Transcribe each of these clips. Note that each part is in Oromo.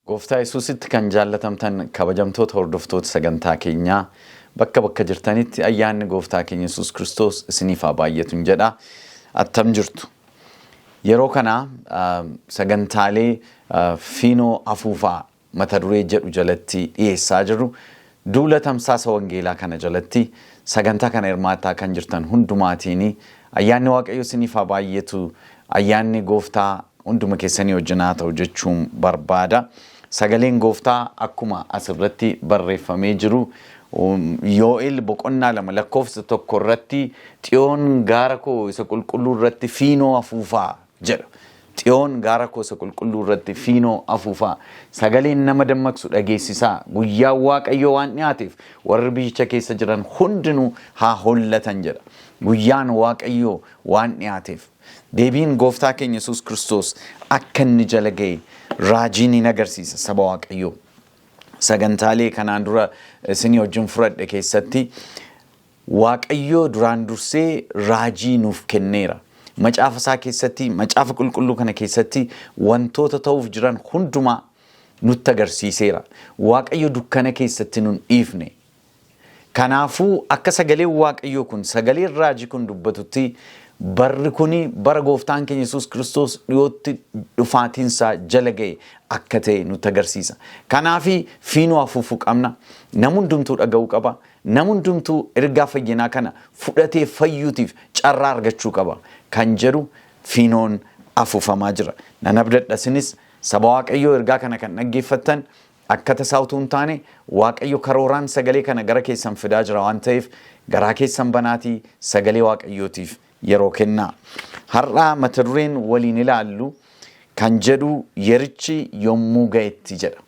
Gooftaa Yesuusitti kan jaallatamtan kabajamtoota hordoftoota sagantaa keenyaa bakka bakka jirtanitti ayyaanni gooftaa keenya Yesuus Kiristoos isiniif haa baay'atun jedha. Attam jirtu. Yeroo kana sagantaalee fiinoo afuufaa mata duree jedhu jalatti dhiyeessaa jirru duula tamsaasa wangeelaa kana jalatti sagantaa kana hirmaataa kan jirtan hundumaatiin ayyaanni Waaqayyo isiniif haa baay'atu, ayyaanni gooftaa hunduma keessanii wajjin haa ta'u jechuun barbaada. Sagaleen gooftaa akkuma asirratti barreeffamee jiru Yoo'eel boqonnaa 2 lakkoofsa 1 irratti Xiyoon gaara koo isa qulqulluu irratti fiinoo afuufaa jedha. Xiyoon gaara koo isa qulqulluu irratti fiinoo afuufaa. Sagaleen nama dammaqsu dhageessisaa. Guyyaan Waaqayyoo waan dhiyaateef warri biyyicha keessa jiran hundinuu haa hollatan jedha. Guyyaan Waaqayyoo waan dhiyaateef. Deebiin gooftaa keenya Yesuus Kiristoos akka inni jala ga'e raajiin hin agarsiisa saba Waaqayyoo. Sagantaalee kanaan dura isinii wajjin fudhadhe keessatti Waaqayyoo duraan dursee raajii nuuf kenneera. Macaafa isaa keessatti, macaafa qulqulluu kana keessatti wantoota ta'uuf jiran hundumaa nutti agarsiiseera. Waaqayyo dukkana keessatti nun dhiifne. Kanaafuu akka sagaleen Waaqayyoo kun, sagaleen raajii kun dubbatutti barri kun bara gooftaan keenya Yesuus Kiristoos dhiyootti dhufaatiinsaa jala ga'e akka ta'e nutti agarsiisa. Kanaaf fiinoo afuufuu qabna. Nam hundumtuu dhaga'uu qaba. Nam hundumtuu ergaa fayyinaa kana fudhatee fayyuutiif carraa argachuu qaba kan jedhu fiinoon afuufamaa jira. Nan abdadha isinis saba Waaqayyoo ergaa kana kan dhaggeeffattan Akka tasaa utuu hin taane, Waaqayyo karooraan sagalee kana gara keessan fidaa jira waan ta'eef, garaa keessan banaatii sagalee Waaqayyootiif yeroo kennaa. Har'a mata dureen waliin ilaallu kan jedhu yerichi yommuu ga'etti jedha.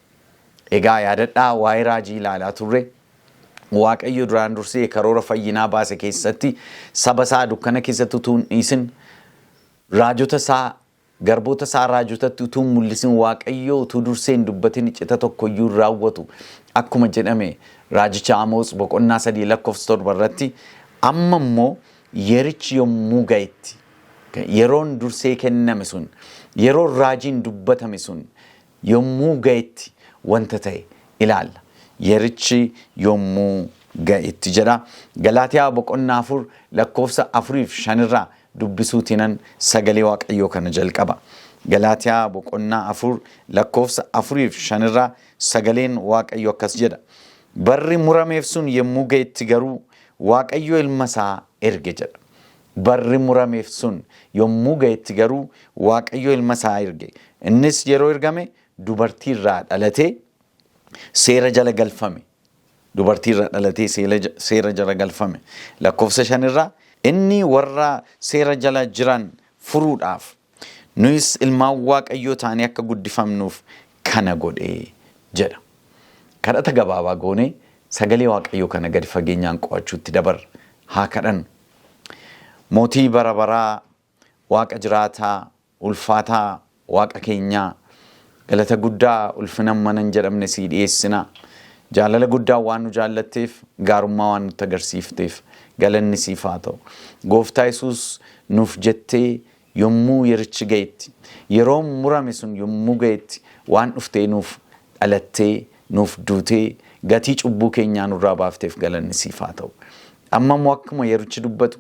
Egaa yaadadhaa waa'ee raajii ilaalaa turre. Waaqayyo duraan dursee karoora fayyinaa baase keessatti saba isaa dukkana keessatti utuu hin dhiisin raajota isaa Garboota isaa raajotatti utuu hin mul'isin Waaqayyo utuu dursee hin dubbatin iccita tokko iyyuu hin raawwatu akkuma jedhame raajicha Amoos boqonnaa 3 lakkoofsa 7 irratti amma immoo yerichi yommuu ga'etti yeroon dursee kenname sun yeroon raajiin dubbatame sun yommuu ga'etti wanta ta'e ilaalla. Yerichi yommuu ga'etti jedha. Galaatiyaa boqonnaa 4 lakkoofsa 4 fi 5 irraa dubbisuutiinan sagalee Waaqayyoo kana jalqaba. Galaatiyaa boqonnaa 4 lakkoofsa 4 fi 5 irraa sagaleen Waaqayyoo akkas jedha. Barri murameef sun yommuu ga'etti garuu Waaqayyo ilma isaa erge jedha. Barri murameef sun yommuu ga'etti garuu Waaqayyo ilma isaa erge. Innis yeroo ergame dubartii irraa dhalatee seera jala galfame. Dubartii irraa dhalatee seera jala galfame. Lakkoofsa 5 irraa inni warra seera jala jiran furuudhaaf nuyis ilmaan Waaqayyoo taanee akka guddifamnuuf kana godhe jedha. Kadhata gabaabaa goonee sagalee Waaqayyoo kana gadi fageenyaan qo'achuutti dabarra. Haa kadhannu. Mootii bara baraa, Waaqa jiraataa, ulfaataa Waaqa keenyaa, galata guddaa ulfina hammana hin jedhamne sii dhiyeessina. Jaalala guddaa waan nu jaallatteef, gaarummaa waan nutti agarsiifteef galanni siif haa ta'u. Gooftaa Yesuus nuuf jettee yommuu yerichi ga'etti, yeroon murame sun yommuu ga'etti waan dhuftee nuuf dhalattee, nuuf duutee, gatii cubbuu keenyaa nurraa baafteef galanni siif haa ta'u. Amma immoo akkuma yerichi dubbatu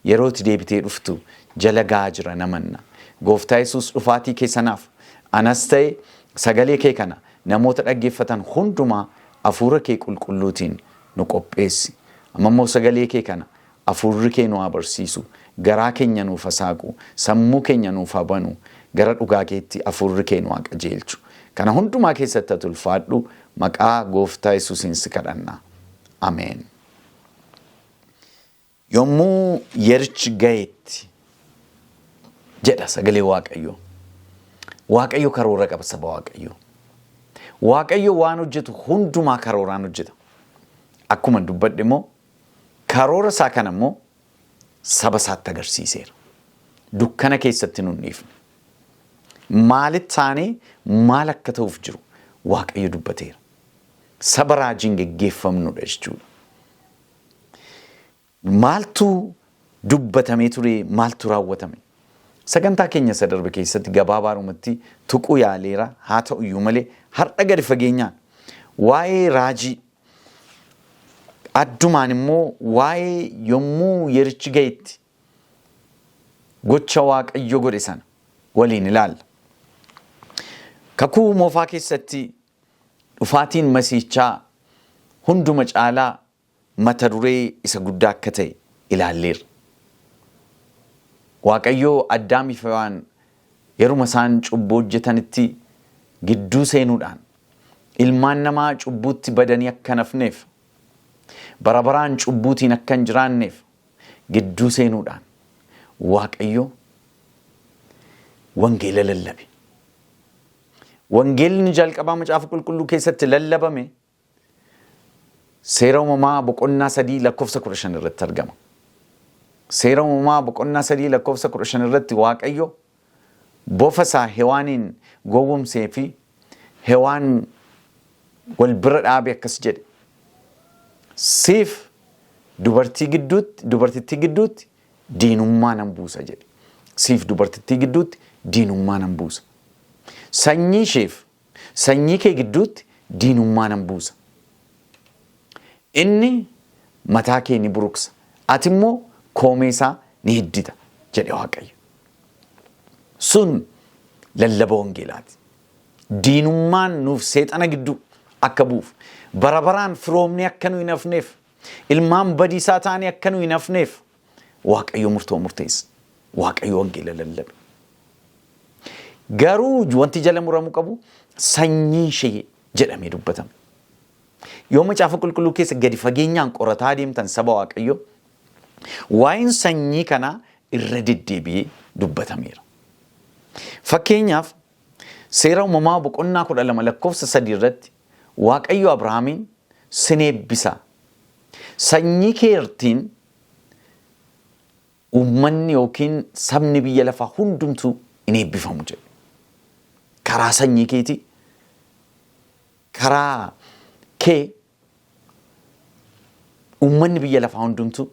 yeroo itti deebitee dhuftu jala ga'aa jira namanna. Gooftaa Yesuus dhufaatii kee sanaaf anas ta'e sagalee kee kana namoota dhaggeeffatan hundumaa hafuura kee qulqulluutiin nu qopheessi. Amma immoo sagalee kee kana hafuurri kee nu haa barsiisu, garaa keenya nuuf haa saaqu, sammuu keenya nuuf haa banu, gara dhugaa keetti hafuurri kee nu haa qajeelchu. Kana hundumaa keessatti ati ulfaadhu, maqaa Gooftaa Yesuusiin si kadhanna. Ameen. Yommuu yerichi ga'etti jedha sagalee Waaqayyoo. Waaqayyo karoora qaba saba Waaqayyoo. Waaqayyo waan hojjetu hundumaa karooraan hojjeta. Akkuma dubbadhe immoo karoora isaa kana immoo saba isaatti agarsiiseera. Dukkana keessatti nun dhiifne. Maalitti taanee maal akka ta'uuf jiru Waaqayyo dubbateera. Saba raajiin geggeeffamnudha jechuudha. Maaltu dubbatamee ture? Maaltu raawwatame? Sagantaa keenya isa darbe keessatti gabaabaadhumatti tuquu yaaleera. Haa ta'u iyyuu malee har'a gadi fageenyaan waa'ee raajii, addumaan immoo waa'ee yommuu yerichi ga'etti gocha Waaqayyo godhe sana waliin ilaalla. Kakuu Moofaa keessatti dhufaatiin Masiihichaa hunduma caalaa mata duree isa guddaa akka ta'e ilaalleerra. Waaqayyo Addaamii fi Hewaan yeruma isaan cubbuu hojjetanitti gidduu seenuudhaan ilmaan namaa cubbuutti badanii akka hin hafneef, bara baraan cubbuutiin akka hin jiraanneef gidduu seenuudhaan Waaqayyo wangeela lallabe. Wangeelli jalqabaa Macaafa Qulqulluu keessatti lallabame Seera Uumamaa boqonnaa 3 lakkoofsa 15 irratti argama. Seera Uumamaa boqonnaa 3 lakkoofsa 15 irratti Waaqayyo bofa isaa Hewaaniin gowwomsee fi Hewaan wal bira dhaabe akkas jedhe. Siif dubartii gidduutti, dubartittii gidduutti diinummaa nan buusa jedhe. Siif dubartittii gidduutti diinummaa nan buusa. Sanyii isheef Sanyii kee gidduutti diinummaa nan buusa. Inni mataa kee ni buruqsa, ati immoo koomee isaa ni hiddita jedhe Waaqayyo. Sun lallaba wangeelaati. Diinummaan nuuf seexana gidduu akka bu'uuf, bara baraan firoomnee akka nu hin hafneef, ilmaan badiisaa taanee akka nu hin hafneef Waaqayyo murtoo murteessa. Waaqayyo wangeela lallabe. Garuu wanti jala muramu qabu sanyii ishee jedhamee dubbatame. Yoo Macaafa Qulqulluu keessa gadi fageenyaan qorataa adeemtan saba Waaqayyoo, waa'een sanyii kanaa irra deddeebi'ee dubbatameera. Fakkeenyaaf Seera Uumamaa boqonnaa 12 lakkoofsa 3 irratti Waaqayyo Abrahaamiin sin eebbisa, sanyii keertiin uummanni yookiin sabni biyya lafaa hundumtuu in eebbifamu jedhe. Karaa sanyii keetii, karaa kee uummanni biyya lafaa hundumtuu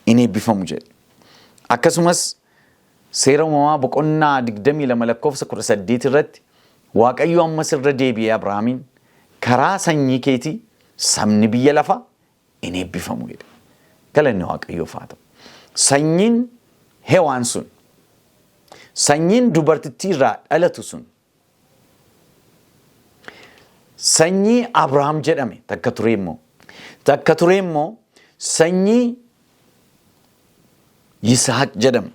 in eebbifamu jedhe. Akkasumas Seera Uumamaa boqonnaa 22 lakkoofsa 18 irratti Waaqayyo ammas irra deebi'ee Abrahaamiin karaa sanyii keetii sabni biyya lafaa in eebbifamu jedhe. Galanni Waaqayyoof haa ta'u. Sanyiin Hewaan sun, sanyiin dubartittii irraa dhalatu sun, sanyii Abrahaam jedhame takka turee immoo, takka turee immoo sanyii Yisaaq jedhame.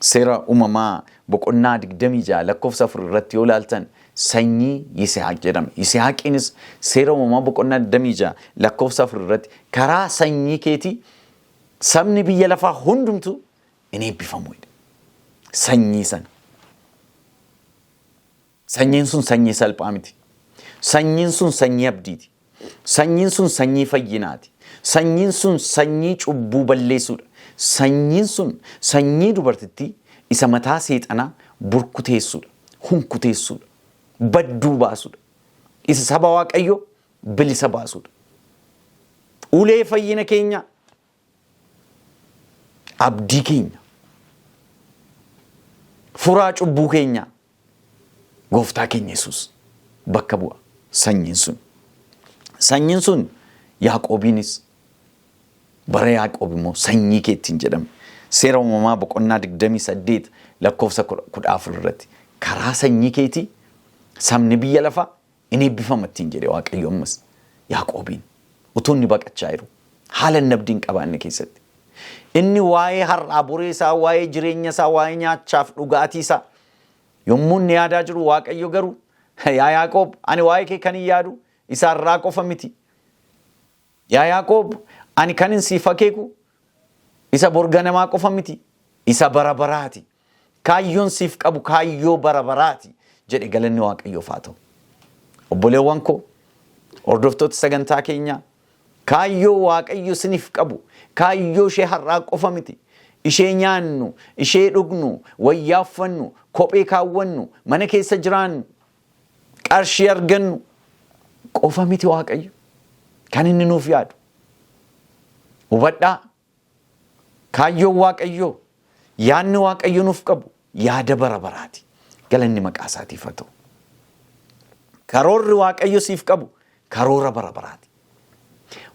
Seera Uumamaa boqonnaa 26 lakkoofsa 4 irratti yoo ilaaltan sanyii Yisihaaq jedhame. Yisihaaqiinis Seera Uumamaa boqonnaa 26 lakkoofsa 4 irratti karaa sanyii keetii sabni biyya lafaa hundumtuu in eebbifamu jedhe. Sanyii sana. Sanyiin sun sanyii salphaa miti. Sanyiin sun sanyii abdiiti. Sanyiin sun sanyii fayyinaati. Sanyiin sun sanyii cubbuu balleessuudha. Sanyiin sun sanyii dubartittii isa mataa seexanaa burkuteessuudha, hunkuteessuudha, badduu baasuudha. Isa saba Waaqayyoo bilisa baasuudha. Ulee fayyina keenyaa, abdii keenya, furaa cubbuu keenyaa Gooftaa keenya Yesuus bakka bu'a sanyiin sun. Sanyiin sun Yaaqoobiinis bara Yaaqoob immoo sanyii keettiin jedhame. Seera Uumamaa boqonnaa 28 lakkoofsa 14 irratti karaa sanyii keetii sabni biyya lafaa in eebbifama ittiin jedhe Waaqayyo ammas Yaaqoobiin utuu inni baqachaa jiru haala inni abdii hin qabaanne keessatti. Inni waa'ee har'aa boree isaa, waa'ee jireenya isaa, waa'ee nyaachaaf dhugaatii isaa yommuu inni yaadaa jiru Waaqayyo garuu yaa Yaaqoob ani waa'ee kee kan hin yaadu isa har'aa qofa miti. Yaa Yaaqoob ani kan hin siif akeeku isa bor ganamaa qofa miti isa bara baraati. Kaayyoon siif qabu kaayyoo bara baraati jedhe galanni Waaqayyoof haa ta'u. Obboleewwan koo hordoftoota sagantaa keenyaa kaayyoo Waaqayyo isiniif qabu kaayyoo ishee har'aa qofa miti. Ishee nyaannu, ishee dhugnu, wayyaa uffannu, kophee kaawwannu, mana keessa jiraannu, qarshii argannu. Qofa miti Waaqayyo kan inni nuuf yaadu. Hubadhaa, kaayyoon Waaqayyoo, yaadni Waaqayyo nuuf qabu yaada bara baraati. Galanni maqaa isaatiif haa ta'u. Karoorri Waaqayyo siif qabu karoora bara baraati.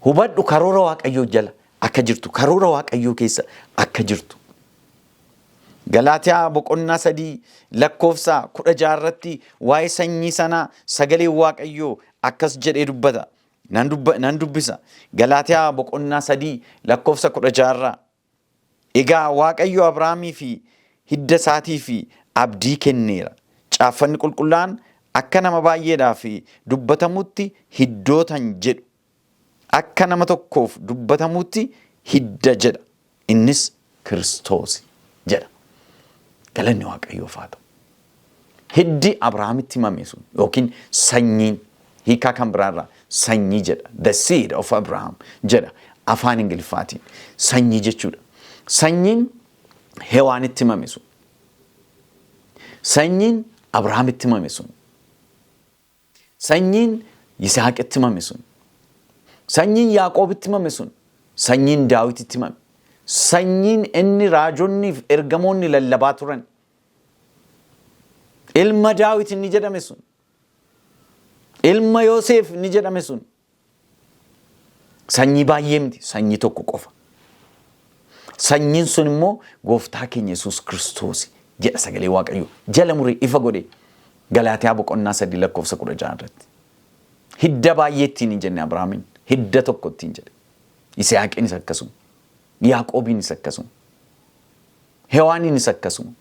Hubadhu, karoora Waaqayyoo jala akka jirtu, karoora Waaqayyoo keessa akka jirtu. Galaatiyaa boqonnaa 3 lakkoofsa 16 irratti waa'ee sanyii sanaa sagaleen Waaqayyoo akkas jedhee dubbata. Nan dubbisa. Galaatiyaa boqonnaa 3 lakkoofsa 16 irraa. Egaa Waaqayyo Abrahaamii fi hidda isaatii fi abdii kenneera. Caaffanni qulqullaa'an akka nama baay'eedhaaf dubbatamutti hiddootan jedhu. Akka nama tokkoof dubbatamutti hidda jedha. Innis Kiristoos jedha. Galanni Waaqayyoof haa ta'u. Hiddi Abrahaamitti himame sun yookiin sanyiin, hiikaa kan biraarraa sanyii jedha. The seed of Abraham jedha afaan Ingiliffaatiin. Sanyii jechuudha. Sanyiin Hewaanitti himame sun. Sanyiin Abrahaamitti himame sun. Sanyiin Yisihaaqitti himame sun. Sanyiin Yaaqoobitti himame sun. Sanyiin Daawititti himame. Sanyiin inni raajonni fi ergamoonni lallabaa turan. Ilma Daawit inni jedhame sun. Ilma Yoseef inni jedhame sun. Sanyii baay'ee miti, sanyii tokko qofa. Sanyiin sun immoo gooftaa keenya Yesuus Kiristoos jedha sagalee Waaqayyoo. Jala muree ifa godhe Galaatiyaa boqonnaa 3 lakkoofsa 16 irratti. Hidda baay'ee ittiin hin jenne Abrahaamiin, hidda tokko ittiin jedhe. Yisihaaqiinis akkasuma. Yaaqoobiinis akkasuma. Hewaaniinis akkasuma.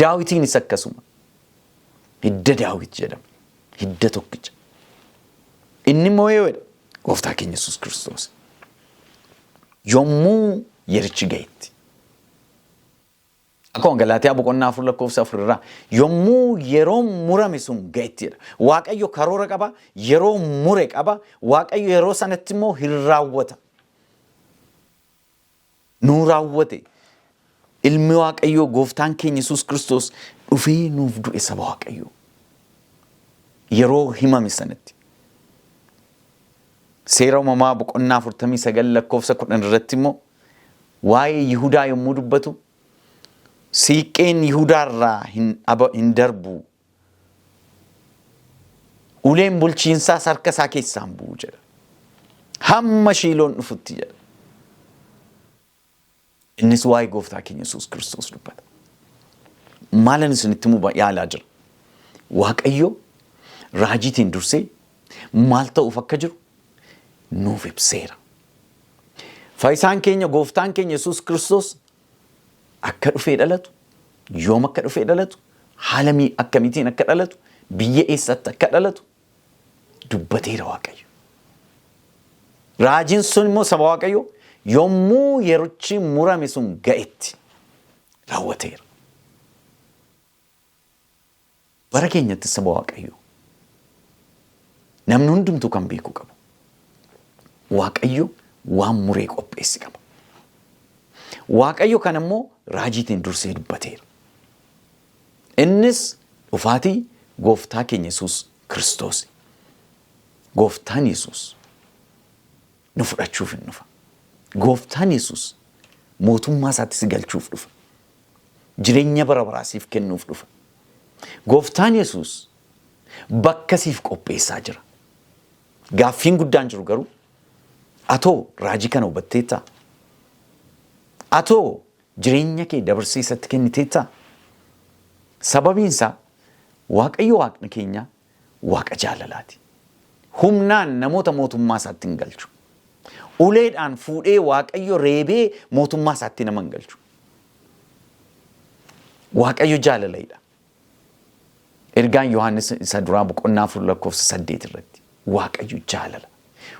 Daawitiinis akkasuma. Hidda Daawit jedhama. Hidda tokkicha. Inni immoo eenyudha? Gooftaa keenya Yesuus Kiristoos. Yommuu yerichi ga'etti. Akkuma Galaatiyaa boqonnaa 4 lakkoofsa 4 irraa, yommuu yeroon murame sun ga'etti jedha. Waaqayyo karoora qaba, yeroo mure qaba, Waaqayyo yeroo sanatti immoo hin raawwata. Nuu raawwate. Ilmi Waaqayyoo gooftaan keenya Yesuus Kiristoos dhufee nuuf du'e, saba Waaqayyoo. Yeroo himame sanatti. Seera Uumamaa boqonnaa 49 lakkoofsa 10 irratti immoo waa'ee Yihudaa yommuu dubbatu, siiqqeen Yihudaa irraa hin darbu. Uleen bulchiinsaas harka isaa keessaa hin bu'u jedha. Hamma Shiiloon dhufutti jedha. Innis waa'ee gooftaa keenya Yesuus Kiristoos dubbata. Maalan isinitti himuu yaalaa jira? Waaqayyo raajiitiin dursee maal ta'uuf akka jiru nuuf ibseera. Fayyisaan keenya gooftaan keenya Yesuus Kiristoos akka dhufee dhalatu, yoom akka dhufee dhalatu, haala akkamiitiin akka dhalatu, biyya eessatti akka dhalatu dubbateera Waaqayyo. Raajiin sun immoo, saba Waaqayyo, yommuu yerichi murame sun ga'etti raawwateera. Bara keenyatti, saba Waaqayyo, namni hundumtuu kan beekuu qabu, Waaqayyo waan muree qopheessi qaba. Waaqayyo kan immoo raajiitiin dursee dubbateera. Innis dhufaatii gooftaa keenya Yesuus Kiristoos. Gooftaan Yesuus nu fudhachuuf hin dhufa. Gooftaan Yesuus mootummaa isaatti si galchuuf dhufa. Jireenya bara baraa siif kennuuf dhufa. Gooftaan Yesuus bakka siif qopheessaa jira. Gaaffiin guddaan jiru garuu, atoo raajii kana hubatteettaa? Atoo jireenya kee dabarsee isatti kenniteettaa? Sababiin isaa Waaqayyo Waaqni keenya Waaqa jaalalaati. Humnaan namoota mootummaa isaatti hin galchu. Uleedhaan fuudhee Waaqayyo reebee mootummaa isaatti nama hin galchu. Waaqayyo jaalalaidha. Ergaan Yohaannis isa duraa boqonnaa 4 lakkoofsa 8 irratti, Waaqayyo jaalala.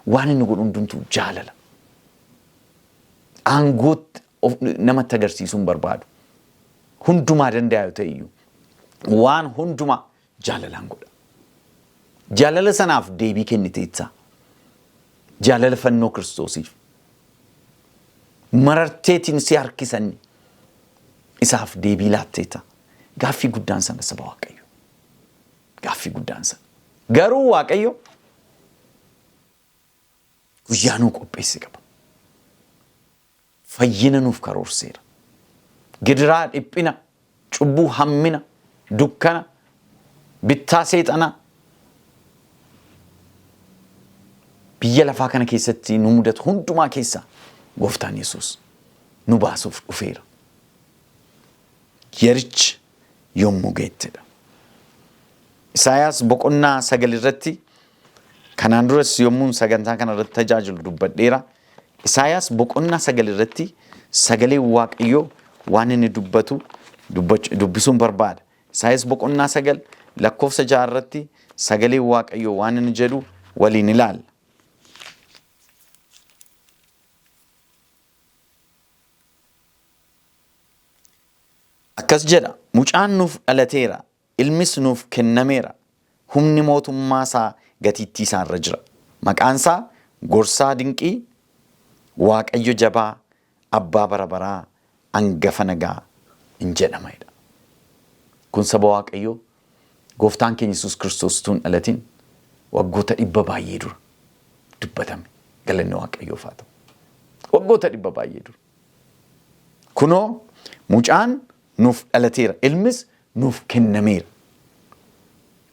Waan inni godhu hundumtuu jaalala. Aangootti namatti agarsiisuu hin barbaadu. Hundumaa danda'a yoo ta'e iyyuu waan hundumaa jaalalaan godha. Jaalala sanaaf deebii kenniteettaa? Jaalala fannoo Kiristoosiif. Mararteetiin si harkisanni isaaf deebii laatteetta? Gaaffii guddaan sana, saba Waaqayyo. Gaaffii guddaan sana. Garuu Waaqayyo Guyyaa nuu qopheesse qaba. Fayyina nuuf karoorseera. Gidiraa, dhiphina, cubbuu, hammina, dukkana, bittaa seexanaa biyya lafaa kana keessatti nu mudatu hundumaa keessaa gooftaan Yesuus nu baasuuf dhufeera. Yerichi yommuu geettedha. Isaayaas boqonnaa 9 irratti kanaan duras yommuun sagantaa kana irratti tajaajilu dubbadheera. Isaayaas boqonnaa 9 irratti sagalee Waaqayyoo waan inni dubbatu dubbisuun barbaada. Isaayaas boqonnaa 9 lakkoofsa 6 irratti sagalee Waaqayyoo waan inni jedhu waliin ilaalla. Akkas jedha, Mucaan nuuf dhalateera, ilmis nuuf kennameera, humni mootummaa isaa gatiittii isaa irra jira. Maqaan isaa Gorsaa Dinqii, Waaqayyo Jabaa, Abbaa Bara Baraa, Angafa Nagaa in jedhama jedha. Kun saba Waaqayyoo Gooftaan keenya Yesuus Kiristoos utuu hin dhalatin waggoota dhibba baay'ee dura dubbatame. Galanni Waaqayyoof haa ta'u. Waggoota dhibba baay'ee dura. Kunoo mucaan nuuf dhalateera, ilmis nuuf kennameera.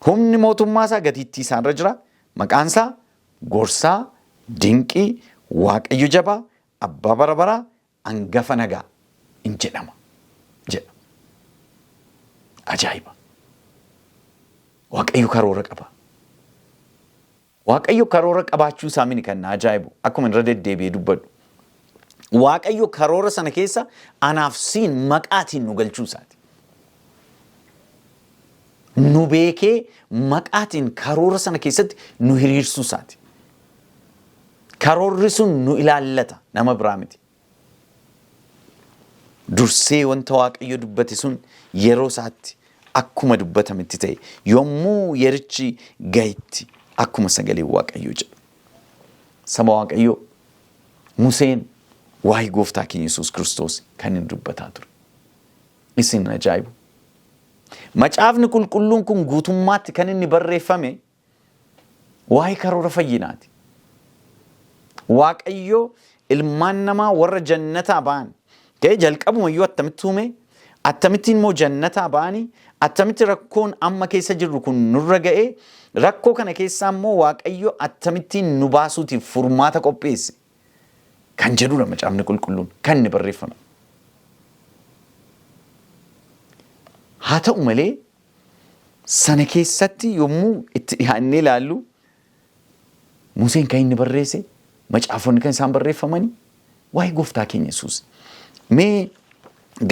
Humni mootummaa isaa gatiittii isaa irra jira. Maqaan isaa Gorsaa, Dinqii, Waaqayyo Jabaa, Abbaa bara baraa, Angafa Nagaa in jedhama jedha. Ajaa'iba! Waaqayyo karoora qaba. Waaqayyo karoora qabaachuu isaa mini kan na ajaa'ibu akkuma irra deddeebi'ee dubbadhu. Waaqayyo karoora sana keessa anaaf siin maqaatiin nu galchuu isaati. Nu beekee maqaatiin karoora sana keessatti nu hiriirsuu isaati. Karoorri sun nu ilaallata nama biraa miti. Dursee wanta Waaqayyo dubbate sun yeroo isaatti akkuma dubbatametti ta'e yommuu yerichi gahetti akkuma sagaleen Waaqayyoo jedhu. Saba Waaqayyoo Museen waa'ee gooftaa keenya Yesuus Kiristoos kan inni dubbataa ture. Isin ajaa'ibu. Macaafni qulqulluun kun guutummaatti kan inni barreeffame Waa'ee karoora fayyinaati. Waaqayyo ilmaan namaa warra jannataa ba'an ka'ee jalqabuma iyyuu attamitti uume akkamittiin immoo jannataa ba'anii attamitti rakkoon amma keessa jirru kun nurra ga'ee rakkoo kana keessaa immoo Waaqayyo akkamittiin nu baasuutiif furmaata qopheesse kan jedhudha macaafni qulqulluun kan inni barreeffame. Haa ta'u malee Sana keessatti yommuu itti dhiyaannee ilaallu Museen kan inni barreesse macaafonni kan isaan barreeffamanii waa'ee gooftaa keenya Yesuus. Mee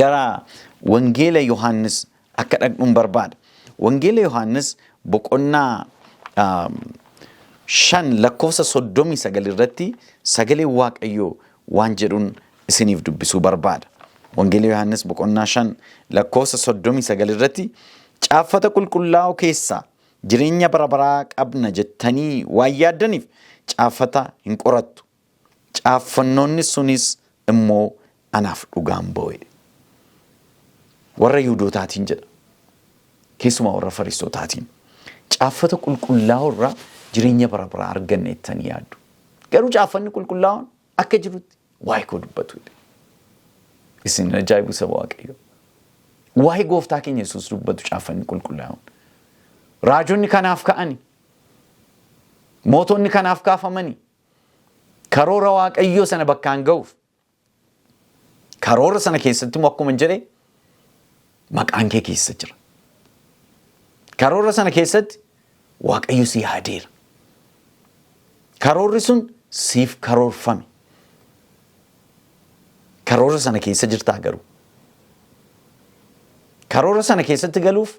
gara Wangeela Yohaannis akka dhaqnuun barbaada. Wangeela Yohaannis boqonnaa 5 lakkoofsa 39 irratti sagalee Waaqayyoo waan jedhuun isiniif dubbisuu barbaada. Wangeela Yohaannis boqonnaa 5 lakkoofsa 39 irratti caaffata qulqullaa'oo keessaa jireenya bara baraa qabna jettanii waan yaaddaniif caaffata hin qorattu. Caaffannoonni sunis immoo anaaf dhugaan ba'u jedhe. Warra Yihudootaatiin jedha. Keessumaa warra Fariisotaatiin. Caaffata qulqullaa'oo irraa jireenya bara baraa arganna jettanii yaaddu. Garuu caaffanni qulqullaa'oon akka jirutti waa'ee koo dubbatu jedhe. Isin ajaa'ibu saba Waaqayyoo. Waa'ee gooftaa keenya Yesuus dubbatu caaffanni qulqullaa'oon. Raajonni kanaaf ka'ani. Mootonni kanaaf kaafamani. Karoora Waaqayyoo sana bakkaan ga'uuf. Karoora sana keessatti immoo akkuma jedhe maqaan kee keessa jira. Karoora sana keessatti Waaqayyo si yaadeera. Karoorri sun siif karoorfame. Karoora sana keessa jirtaa garuu. Karoora sana keessatti galuuf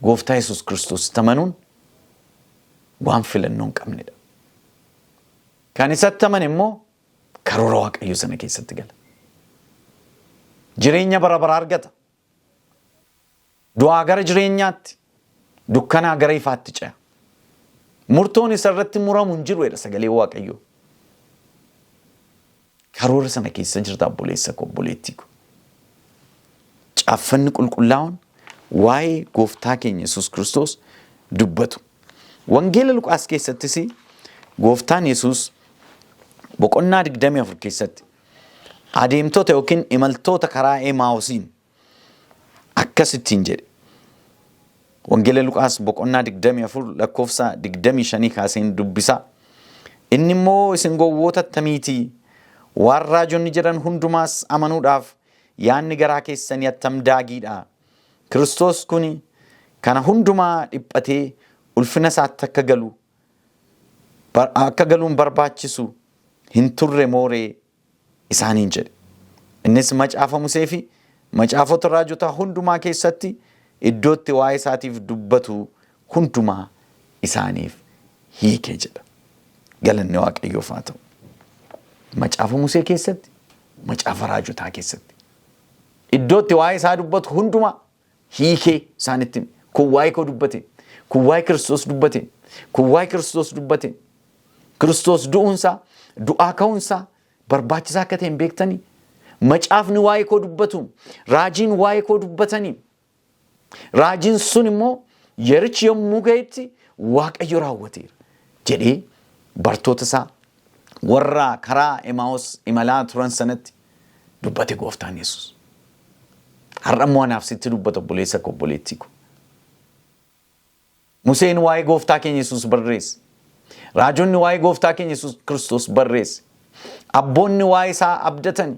Gooftaa Yesuus Kiristoos amanuun waan filannoo hin qabnedha. Kan isatti amane immoo karoora Waaqayyoo sana keessatti gala. Jireenya bara baraa argata. Du'aa gara jireenyaatti, dukkanaa gara ifaatti ce'a. Murtoon isa irratti muramu hin jiru jedha sagalee Waaqayyoo. Karoora sana keessa jirta obboleessa koo obboleettii koo. Caaffanni qulqullaa'oon waa'ee gooftaa keenya Yesuus Kiristoos dubbatu. Wangeela Luqaas keessattis gooftaan Yesuus boqonnaa 24 keessatti adeemtota yookiin imaltoota karaa Emaawusiin akkasittiin jedhe. Wangeela Luqaas boqonnaa 24 lakkoofsa 25 kaaseen dubbisa. Inni immoo isin gowwoota attamiitii? Waan raajonni jedhan hundumaas amanuudhaaf yaanni garaa keessanii attam daagiidha. Kiristoos kun kana hundumaa dhiphatee ulfina isaatti akka galu akka galuun barbaachisu hin turre mooree isaaniin jedhe. Innis macaafa Musee fi macaafota raajotaa hundumaa keessatti iddootti waa'ee isaatiif dubbatu hundumaa isaaniif hiike jedha. Galanni Waaqayyoof haa ta'u. Macaafa Musee keessatti, macaafa raajotaa keessatti. Iddootti waa'ee isaa dubbatu hundumaa hiikee isaanitti hime. Kun waa'ee koo dubbate. Kun waa'ee Kiristoos dubbate. Kun waa'ee Kiristoos dubbate. Kiristoos du'uunsaa, du'aa ka'uunsaa barbaachisaa akka ta'e hin beektanii? Macaafni waa'ee koo dubbatu, raajiin waa'ee koo dubbatanii. Raajiin sun immoo yerichi yommuu ga'etti Waaqayyo raawwateera jedhee bartoota isaa warra karaa Emaa'os imalaa turan sanatti dubbate gooftaan Yesuus. Har'a immoo anaaf sitti dubbata obboleessa koo obboleettii koo. Museen waa'ee gooftaa keenya Yesuus barreesse. Raajonni waa'ee gooftaa keenya Yesuus Kiristoos barreesse. Abboonni waa'ee isaa abdatan.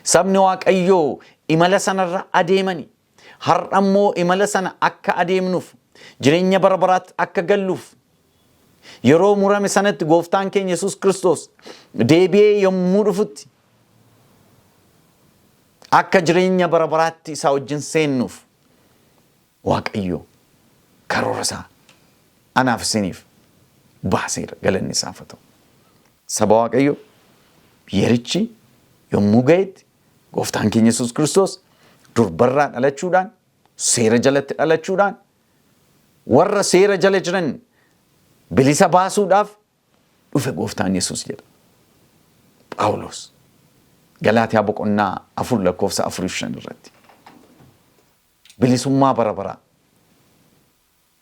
Sabni Waaqayyoo imala sanarra adeemani. Har'a immoo imala sana akka adeemnuuf, jireenya bara baraatti akka galluuf, yeroo murame sanatti gooftaan keenya Yesuus Kiristoos deebi'ee yommuu dhufutti akka jireenya bara baraatti isaa wajjin seennuuf Waaqayyo karoora isaa anaaf isiniif baaseera galanni isaaf haa ta'u. Saba Waaqayyo yerichi yommuu ga'etti gooftaan keenya Yesuus Kiristoos durbarraa dhalachuudhaan seera jalatti dhalachuudhaan warra seera jala jiran bilisa baasuudhaaf dhufe gooftaan Yesuus jedha. Phaawulos Galaatiyaa boqonnaa 4 lakkoofsa 4 fi 5 irratti. Bilisummaa bara baraa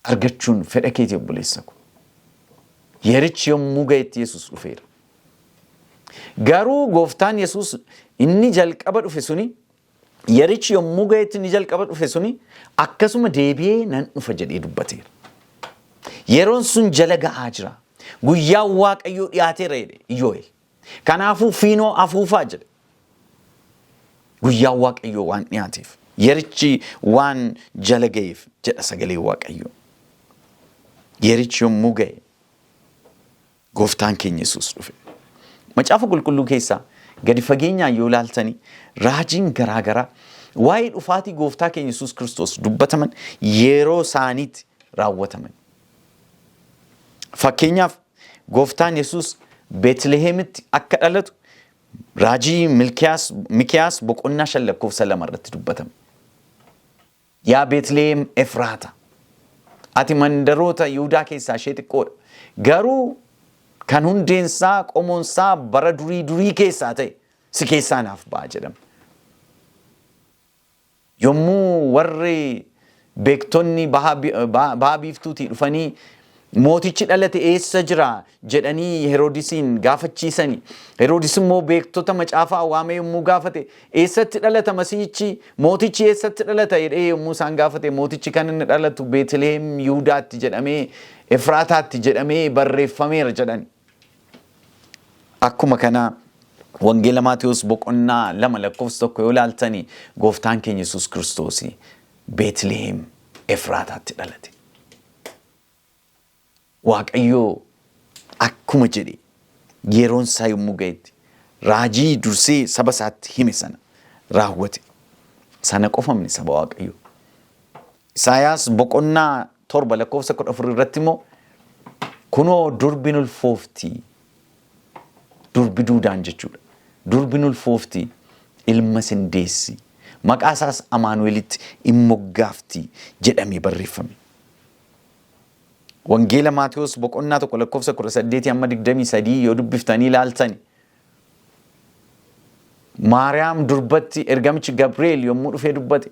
argachuun fedha keeti obboleessa ko. Yerichi yommuu ga'etti Yesuus dhufeera. Garuu gooftaan Yesuus inni jalqaba dhufe suni yerichi yommuu ga'etti inni jalqaba dhufe suni akkasuma deebi'ee nan dhufa jedhee dubbateera. Yeroon sun jala ga'aa jira. Guyyaan Waaqayyoo dhiyaateera jedhe Iyyoo'el. Kanaafuu fiinoo afuufaa jedhe. Guyyaan Waaqayyoo waan dhiyaateef, yerichi waan jala ga'eef jedha sagaleen Waaqayyoo. Yerichi yommuu ga'e gooftaan keenya Yesuus dhufe. Macaafa qulqulluu keessaa gadi fageenyaan yoo ilaaltanii raajiin garaa garaa waa'ee dhufaatii gooftaa keenya Yesuus Kiristoos dubbataman yeroo isaaniitti raawwataman. Fakkeenyaaf gooftaan Yesuus Beetlihemitti akka dhalatu raajii Mikiyaas boqonnaa 5 lakkoofsa 2 irratti dubbatame. Yaa Beetliheem Efraata, ati mandaroota Yihudaa keessaa ishee xiqqoodha. Garuu kan hundeensaa qomoonsaa bara durii durii keessaa ta'e si keessaa naaf ba'a jedhama. Yommuu warri beektonni baha biiftuutii dhufanii mootichi dhalate eessa jira jedhanii Heroodisiin gaafachiisani. Heroodis immoo beektota macaafaa waamee yommuu gaafate eessatti dhalata masiihichi mootichi eessatti dhalata jedhee yommuu isaan gaafate mootichi kan inni dhalatu Beetliheem Yihudaatti jedhamee Efraataatti jedhamee barreeffameera jedhani. Akkuma kana Wangeela Maatewos boqonnaa 2 lakkoofsa 1 yoo ilaaltani gooftaan keenya Yesuus Kiristoos Beetliheem Efraataatti dhalate. Waaqayyo akkuma jedhe yeroon isaa yommuu ga'etti raajii dursee saba isaatti hime sana raawwate. Sana qofamni saba Waaqayyoo. Isaayaas boqonnaa 7 lakkoofsa 14 irratti immoo kunoo durbi nulfoofti durbi duudaan jechuudha. Durbi nulfoofti ilma sin deessi maqaa isaas Amaanu'elitti in moggaafti jedhamee barreeffame. Wangeela Maatewos boqonnaa 1 lakkoofsa 18 hamma 23 yoo dubbiftanii ilaaltani Maariyaam durbatti ergamichi Gabri'eel yommuu dhufee dubbate,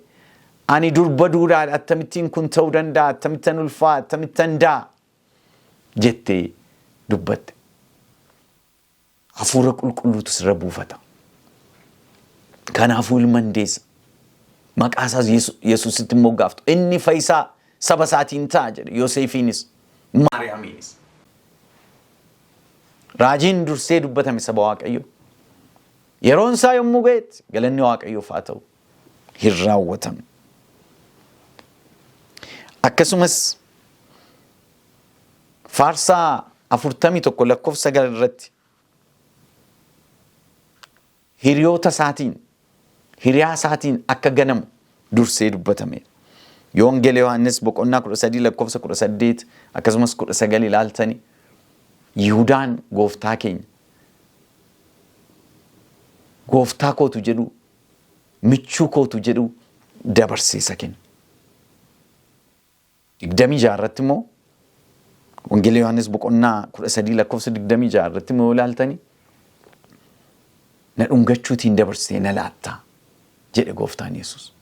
Ani durba duudaadha, akkamittiin kun ta'uu danda'a, akkamittan ulfaa, akkamittan da'a jettee dubbatte. Hafuura qulqulluutu sirra buufata. Kanaafuu ilma hin deessa. Maqaa isaas Yesuusitti moggaaftu. Inni fayyisaa saba isaatiin ta'a jedhe Yoosefiinis Maariyaamiinis. Raajiin dursee dubbatame saba Waaqayyoo. Yeroon isaa yommuu ga'etti galanni Waaqayyoof haa ta'u hin raawwatame. Akkasumas Faarsaa 41 lakkoofsa 9 irratti hiriyoota isaatiin hiriyaa isaatiin akka ganamu dursee dubbatameera. Yoo Wangeela Yohaannis boqonnaa 13 lakkoofsa 18 akkasumas 19 ilaaltani Yihudaan gooftaa keenya gooftaa kootu jedhu michuu kootu jedhu dabarsee isa kenne. 26 irratti immoo Wangeela Yohaannis boqonnaa 13 lakkoofsa 26 irratti immoo ilaaltani na dhungachuutiin dabarsitee na laattaa jedhe gooftaan Yesuus.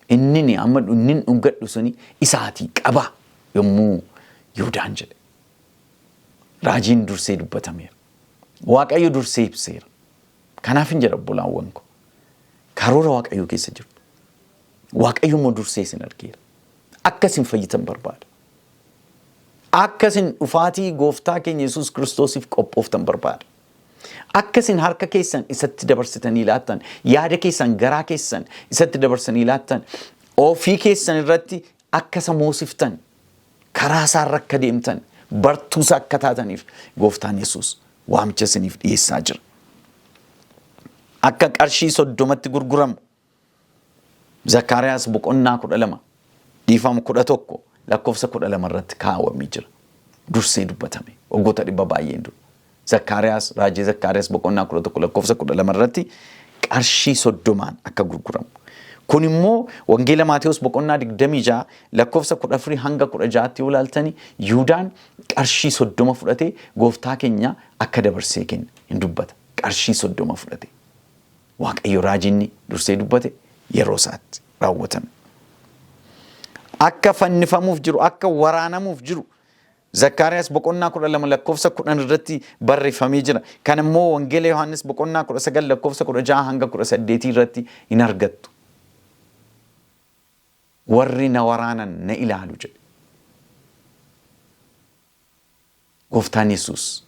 Inni amma inni dhungadhu suni isaatii qaba yommuu Yihudaan jedhe. Raajiin dursee dubbatameera. Waaqayyo dursee ibseera. Kanaaf hin jedha obbolaawwan koo. Karoora Waaqayyoo keessa jirtu. Waaqayyo immoo dursee isin argeera. Akka isin fayyitan barbaada. Akka isin dhufaatii gooftaa keenya Yesuus Kiristoosiif qophooftan barbaada. Akka isin harka keessan isatti dabarsitanii laattan, yaada keessan, garaa keessan isatti dabarsanii laattan, ofii keessan irratti akka isa moosiftan, karaa isaarra akka deemtan, bartuu isaa akka taataniif gooftaan Yesuus waamicha isiniif dhiyeessaa jira. Akka qarshii 30tti gurguramu Zakkaariyaas boqonnaa 12 dhiifama 11 lakkoofsa 12 irratti kaawwamee jira. Dursee dubbatame waggoota dhibba baay'een dura. Zakkaariyaas raajii Zakkaariyaas boqonnaa 11 lakkoofsa 12 irratti qarshii 30n akka gurguramu. Kun immoo Wangeela Maatewos boqonnaa 26 lakkoofsa 14 hanga 16tti yoo ilaaltani Yihuudaan qarshii 30 fudhatee gooftaa keenya akka dabarsee kenne hin dubbata. Qarshii 30 fudhate. Waaqayyo raajiinni dursee dubbate yeroo isaatti raawwatame. Akka fannifamuuf jiru, akka waraanamuuf jiru Zakkaariyaas boqonnaa 12 lakkoofsa 10 irratti barreeffamee jira. Kan immoo Wangeela Yohaannis boqonnaa 19 lakkoofsa 16 hanga 18 irratti hin argattu. Warri na waraanan na ilaalu jedhe. Gooftaan Yesuus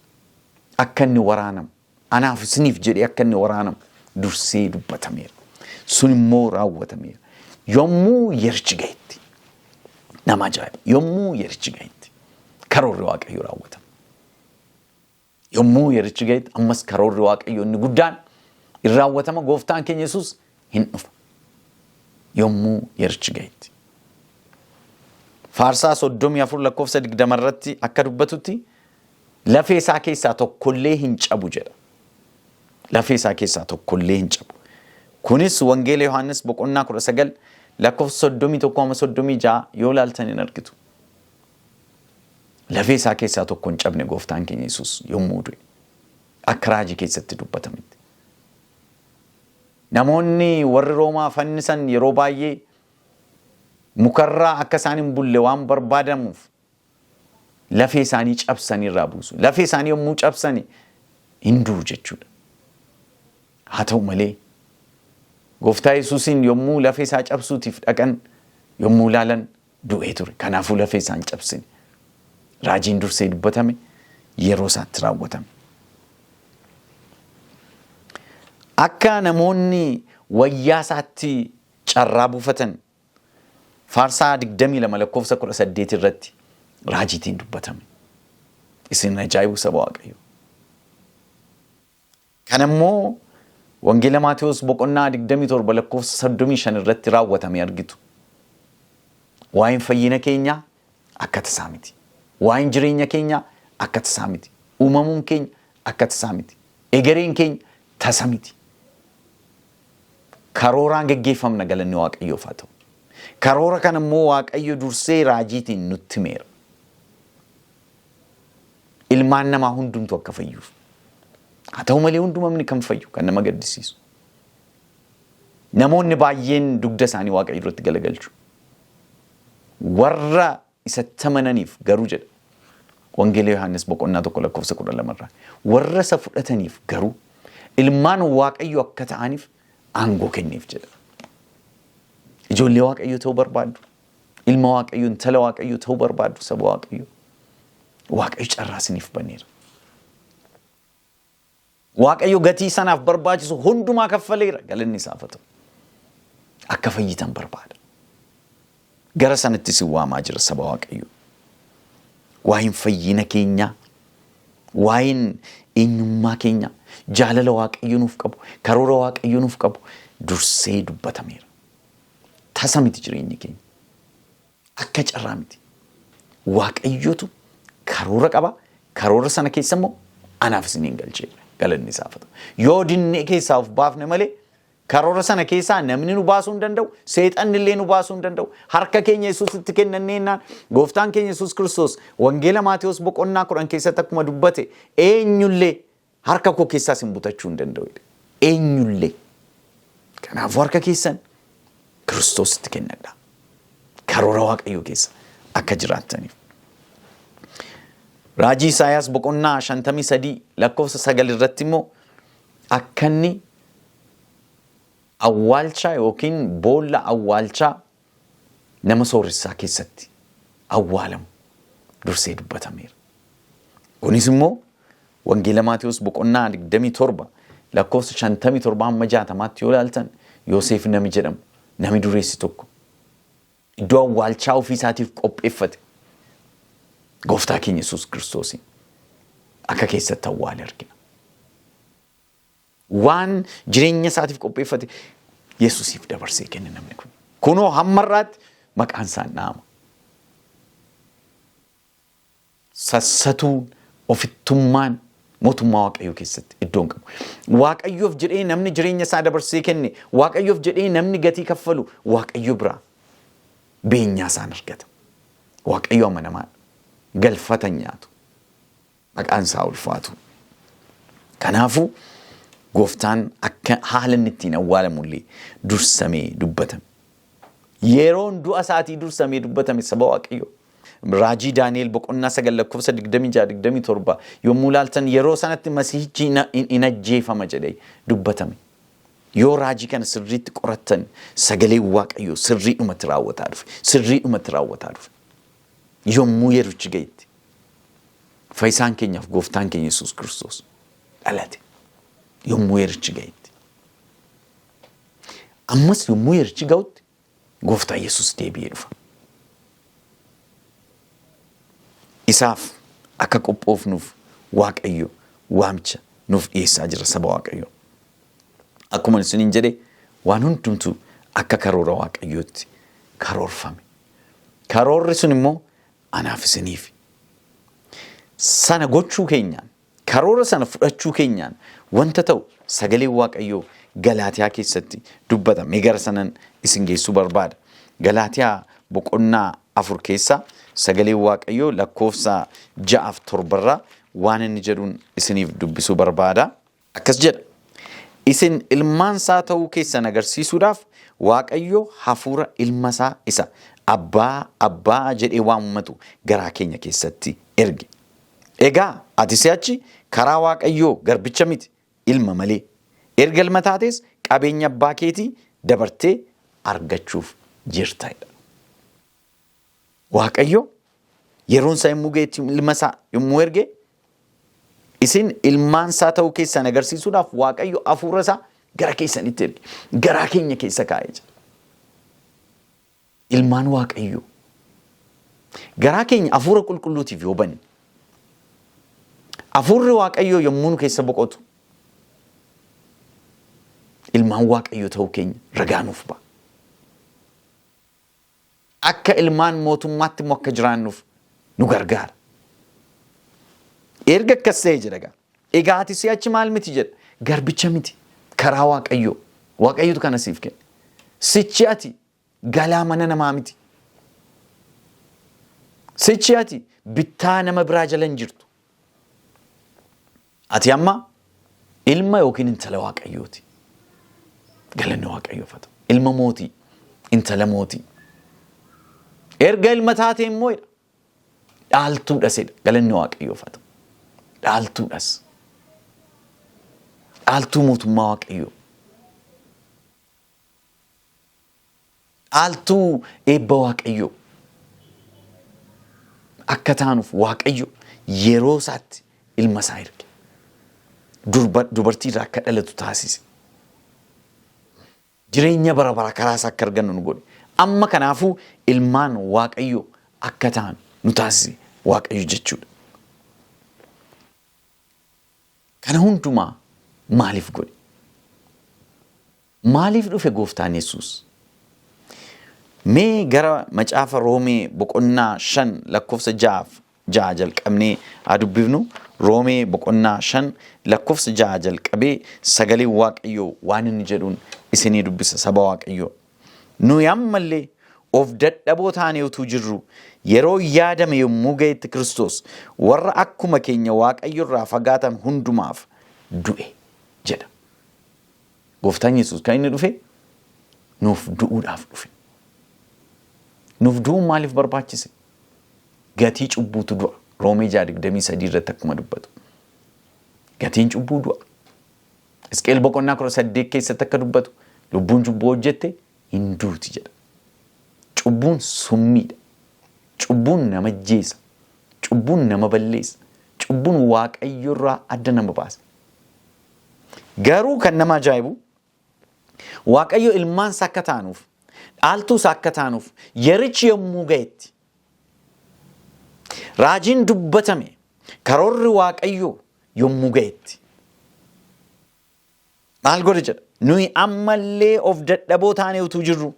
akka inni waraanamu anaaf isiniif jedhee akka inni waraanamu dursee dubbatameera. Sun immoo raawwatameera. Yommuu yerichi gahetti nama ajaa'iba. Yommuu yerichi gahetti karoorri Waaqayyoo raawwatama. Yommuu yerichi gahetti ammas karoorri Waaqayyoo inni guddaan in raawwatama gooftaan keenya Yesuus hin dhufa. Yommuu yerichi gahetti. Faarsaa 34 lakkoofsa 20 irratti akka dubbatutti lafee isaa keessaa tokkollee hin cabu jedha. Lafee isaa keessaa tokkollee hin cabu. Kunis Wangeela Yohaannis boqonnaa 19 lakkoofsa 31 hamma 36 yoo ilaaltan hin argitu. Lafee isaa keessaa tokko hin cabne gooftaan keenya Yesuus yommuu du'e. Akka raajii keessatti dubbatametti. Namoonni warri Roomaa fannisan yeroo baay'ee mukarraa akka isaan hin bulle waan barbaadamuuf lafee isaanii cabsanii irraa buusu. Lafee isaanii yommuu cabsani hin du'u jechuudha. Haa ta'u malee gooftaa Yesuusiin yommuu lafee isaa cabsuutiif dhaqan yommuu ilaalan du'ee ture. Kanaafuu lafee isaa hin cabsine. Raajiin dursee dubbatame yeroo isaatti raawwatame. Akka namoonni wayyaa isaatti carraa buufatan Faarsaa 22 lakkoofsa 18 irratti raajiitiin dubbatame. Isin ajaa'ibu saba Waaqayyoo. Kana immoo Wangeela Maatewos boqonnaa 27 lakkoofsa 35 irratti raawwatame argitu. Waa'een fayyina keenyaa akka tasaa miti. Waa'een jireenya keenyaa akka tasaa miti. Uumamuun keenya akka tasaa miti. Egereen keenya tasa miti. Karooraan geggeeffamna galanni Waaqayyoof haa ta'u. Karoora kana immoo Waaqayyo dursee raajiitiin nutti himeera. Ilmaan namaa hundumtu akka fayyuuf. Haa ta'u malee hundumamni kan fayyu kan nama gaddisiisu. Namoonni baay'een dugda isaanii Waaqayyo irratti galagalchu. Warra isatti amananiif garuu jedha. Wangeela Yohaannis boqonnaa 1 lakkoofsa 12 irraa. Warra isa fudhataniif garuu ilmaan Waaqayyoo akka ta'aniif aangoo kenneef jedha. Ijoollee Waaqayyoo ta'uu barbaaddu. Ilma Waaqayyoo, intala Waaqayyoo ta'uu barbaaddu saba Waaqayyoo. Waaqayyo carraa isiniif baneera. Waaqayyo gatii sanaaf barbaachisu hundumaa kaffaleera. Galanni isaaf haa ta'u. Akka fayyitan barbaada. Gara sanatti isin waamaa jira saba Waaqayyoo. Waa'een fayyina keenyaa, waa'een eenyummaa keenyaa, jaalala Waaqayyo nuuf qabu, karoora Waaqayyo nuuf qabu dursee dubbatameera. Tasa miti jireenyi keenya. Akka carraa miti. Waaqayyotu karoora qaba. Karoora sana keessa immoo anaaf isiniin galcheera. Galanni isaaf haa ta'u. Yoo dinnee keessaa of baafne malee karoora sana keessaa namni nu baasuu hin danda'u, seexanni illee nu baasuu hin danda'u. Harka keenya Yesuusitti kennannee jennaan gooftaan keenya Yesuus Kiristoos Wangeela Maatewos boqonnaa 10 keessatti akkuma dubbate eenyullee harka koo keessaa isin butachuu hin danda'u jedhe. Eenyullee. Kanaafuu harka keessan Kiristoositti kennadhaa. Karoora Waaqayyoo keessa akka jiraattaniif. Raajii Isaayaas boqonnaa 53 lakkoofsa 9 irratti immoo akka inni awwaalcha yookiin boolla awwaalchaa nama sooressaa keessatti awwaalamu dursee dubbatameera. Kunis immoo Wangeela Maatewos boqonnaa 27 lakkoofsa 57 hamma 60tti yoo ilaaltan Yoseef nami jedhamu nami dureessi tokko iddoo awwaalchaa ofii isaatiif qopheeffate gooftaa keenya Yesuus Kiristoosiin akka keessatti awwaale argina. Waan jireenya isaatiif qopheeffate Yesuusiif dabarsee kenne namni kun. Kunoo hamma har'aatti maqaan isaa hin dhahama. Sassatuun, ofittummaan mootummaa Waaqayyoo keessatti iddoo hin qabu. Waaqayyoof jedhee namni jireenya isaa dabarsee kenne, Waaqayyoof jedhee namni gatii kaffalu Waaqayyo biraa beenyaa isaan argata. Waaqayyo amanamaadha. Galfata hin nyaatu. Maqaan isaa ulfaatu. Kanaafuu gooftaan akka haala inni ittiin awwaalamu illee dursamee dubbatame. Yeroon du'a isaatii dursamee dubbatame saba Waaqayyoo. Raajii Daani'el boqonnaa 9 lakkoofsa 26 27 yommuu ilaaltan yeroo sanatti Masiihichi hin ajjeefama jedhee dubbatame. Yoo raajii kana sirriitti qorattan sagaleen Waaqayyoo sirriidhumatti raawwataa dhufe. Sirriidhumatti raawwataa dhufe. Yommuu yerichi ga'etti fayyisaan keenyaaf gooftaan keenya Yesuus Kiristoos dhalate. Yommuu yerichi ga'etti. Ammas yommuu yerichi ga'utti gooftaa Yesuus deebi'ee dhufa. Isaaf akka qophoofnuuf Waaqayyo waamicha nuuf dhiyeessaa jira saba Waaqayyoo. Akkuma isiniin jedhe waan hundumtuu akka karoora Waaqayyootti karoorfame. Karoorri sun immoo anaaf isiniif. Sana gochuu keenyaan, karoora sana fudhachuu keenyaan wanta ta'u sagaleen Waaqayyoo Galaatiyaa keessatti dubbata. Mee gara sanan isin geessuu barbaada. Galaatiyaa boqonnaa 4 keessa sagaleen Waaqayyoo lakkoofsa 6 fi 7 irraa waan inni jedhuun isiniif dubbisuu barbaada. Akkas jedha, Isin ilmaan isaa ta'uu keessan agarsiisuudhaaf Waaqayyo hafuura ilma isaa isa, Abbaa, Abbaa jedhee waammatu garaa keenya keessatti erge. Egaa ati si'achi karaa Waaqayyoo garbicha miti, ilma malee. Erga ilma taatees qabeenya abbaa keetii dabartee argachuuf jirta jedha. Waaqayyo yeroon isaa yommuu ga'etti ilma isaa yommuu erge isin ilmaan isaa ta'uu keessan agarsiisuudhaaf Waaqayyo hafuura isaa gara keessanitti erge. Garaa keenya keessa kaa'ee jira. Ilmaan Waaqayyoo. Garaa keenya hafuura qulqulluutiif yoo banne hafuurri Waaqayyoo yommuu nu keessa boqotu ilmaan Waaqayyoo ta'uu keenya ragaa nuuf ba'a. Akka ilmaan mootummaatti immoo akka jiraannuuf nu gargaara. Erga akkas ta'e jedha egaa. Egaa ati si'achi maal miti jedha? Garbicha miti. Karaa Waaqayyoo. Waaqayyotu kana siif kenne. Sichi ati galaa mana namaa miti. Sichi ati bittaa nama biraa jala hin jirtu. Ati amma ilma yookiin intala Waaqayyooti. Galanni Waaqayyoof haa ta'u. Ilma mootii, intala mootii. Erga ilma taatee immoo jedha. Dhaaltuudhas jedha. Galanni Waaqayyoof haa ta'u. Dhaaltuudhas. Dhaaltuu mootummaa Waaqayyoo. Dhaaltuu eebba Waaqayyoo. Akka taanuuf Waaqayyo yeroo isaatti ilma isaa erge. Dubartii irraa akka dhalatu taasise. Jireenya bara baraa karaa isaa akka argannu nu godhe. Amma kanaafuu ilmaan Waaqayyoo akka taanu nu taasise Waaqayyo jechuudha. Kana hundumaa maaliif godhe? Maaliif dhufe Gooftaan Yesuus? Mee gara macaafa Roomee boqonnaa 5 lakkoofsa 6 jalqabnee haa dubbifnu. Roomee boqonnaa 5 lakkoofsa 6 jalqabee sagaleen Waaqayyoo waan inni jedhuun isinii dubbisa saba Waaqayyoo. Nuyi ammallee of dadhaboo taanee utuu jirru yeroo yaadame yommuu ga'etti Kiristoos warra akkuma keenya Waaqayyo irraa fagaatan hundumaaf du'e jedha. Gooftaan Yesuus kan inni dhufe nuuf du'uudhaaf dhufe. Nuuf du'uun maaliif barbaachise? Gatii cubbuutu du'a. Roomee 6:23 irratti akkuma dubbatu. Gatiin cubbuu du'a. Hisqeel boqonnaa 18 keessatti akka dubbatu lubbuun cubbuu hojjette hin duuti jedha. Cubbuun summiidha. Cubbuun nama ajjeesa. Cubbuun nama balleessa. Cubbuun Waaqayyo irraa adda nama baasa. Garuu kan nama ajaa'ibu Waaqayyo ilmaan isaa akka taanuuf, dhaaltuu isaa akka taanuuf yerichi yommuu ga'etti raajiin dubbatame karoorri Waaqayyoo yommuu ga'etti maal godhe jedha. Nuyi ammallee of dadhaboo taanee utuu jirru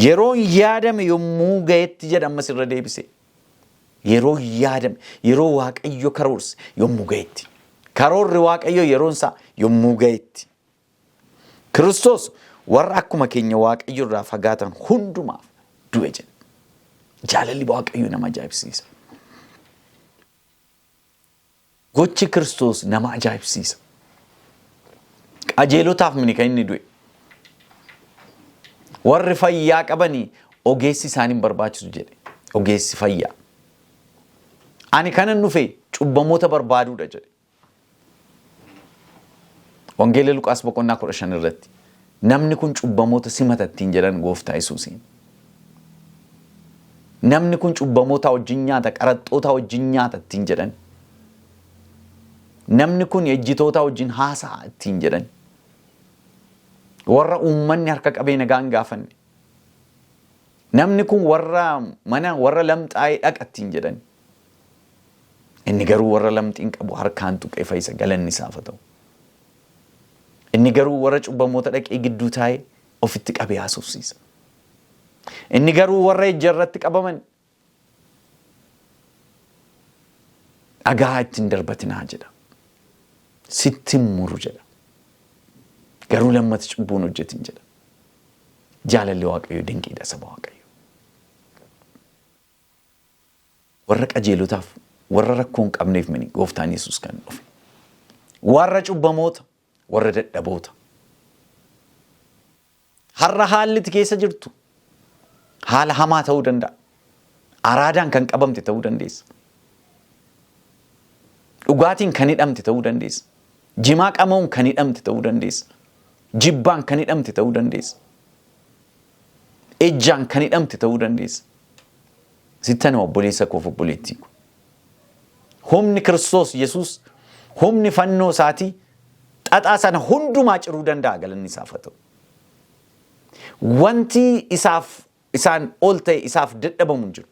yeroon yaadame yommuu ga'etti jedha ammas irra deebisee. Yeroo yaadame, yeroo Waaqayyo karoorse yommuu ga'etti. Karoorri Waaqayyo yeroon isaa yommuu ga'etti. Kiristoos warra akkuma keenya Waaqayyo irraa fagaatan hundumaaf du'e jedha. Jaalalli Waaqayyo nama ajaa'ibsiisa. Gochi Kiristoos nama ajaa'ibsiisa. Qajeelotaaf mini kan inni du'e. Warri fayyaa qabanii ogeessi isaan hin barbaachisu jedhe. Ogeessi fayyaa. Ani kanan dhufe cubbamoota barbaaduudha jedhe. Wangeela Luqaas boqonnaa 15 irratti namni kun cubbamoota simata ittiin jedhan gooftaa Yesuusiin. Namni kun cubbamoota wajjin nyaata, qaraxxoota wajjin nyaata ittiin jedhan. Namni kun ejjitoota wajjin haasa'a ittiin jedhan. Warra uummanni harka qabee nagaa hin gaafanne. Namni kun warra mana warra lamxaa'ee dhaqa ittiin jedhan. Inni garuu warra lamxiin qabu harkaan tuqee fayyisa galanni isaaf haa ta'u. Inni garuu warra cubbamoota dhaqee gidduu taa'ee ofitti qabee haasofsiisa. Inni garuu warra ejja irratti qabaman dhagaa ittiin darbatinaa jedha. Sitti hin muru jedha. Garuu lammata cubbuun hojjetin jedha. Jaalalli Waaqayyoo dinqiidha saba Waaqayyoo. Warra qajeelotaaf, warra rakkoo hin qabneef mini gooftaan Yesuus kan dhufe. Warra cubbamoota, warra dadhaboota. Har'a haalli itti keessa jirtu haala hamaa ta'uu danda'a. Araadaan kan qabamte ta'uu dandeessa. Dhugaatiin kan hidhamte ta'uu dandeessa. Jimaa qama'uun kan hidhamte ta'uu dandeessa. Jibbaan kan hidhamte ta'uu dandeessa. Ejjaan kan hidhamte ta'uu dandeessa. Sittan hima obboleessa koof obboleettii koo. Humni Kiristoos Yesuus humni fannoo isaatii xaxaa sana hundumaa ciruu danda'a galanni isaaf haa ta'u. Wanti isaaf isaan ol ta'e isaaf dadhabamu hin jiru.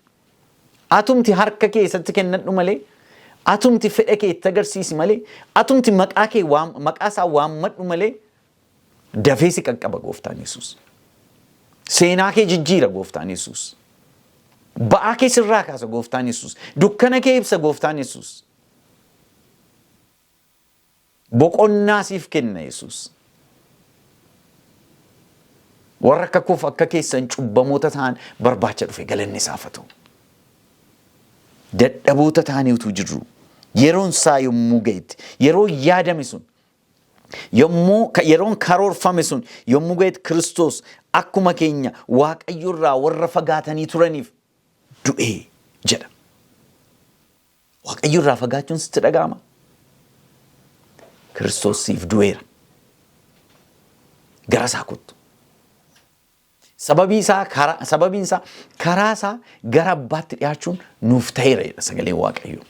Atumti harka kee isatti kennadhu malee, atumti fedha kee itti agarsiisi malee, atumti maqaa kee waam, maqaa isaa waammadhu malee dafee si qaqqaba gooftaan Yesuus. Seenaa kee jijjiira gooftaan Yesuus. Ba'aa kee sirraa kaasa gooftaan Yesuus. Dukkana kee ibsa gooftaan Yesuus. Boqonnaa siif kenna Yesuus. Warra akka koof akka keessan cubbamoota ta'an barbaacha dhufe galanni isaaf haa ta'u. Dadhaboota taanee utuu jirru yeroon isaa yommuu ga'etti yeroo yaadame sun yommuu yeroon karoorfame sun yommuu ga'etti Kiristoos akkuma keenya Waaqayyo irraa warra fagaatanii turaniif du'ee jedha. Waaqayyo irraa fagaachuun sitti dhaga'ama. Kiristoos siif du'eera. Gara isaa kottu. Sababii isaa karaa sababiin isaa karaa isaa gara abbaatti dhiyaachuun nuuf ta'eera jedha sagaleen Waaqayyoo.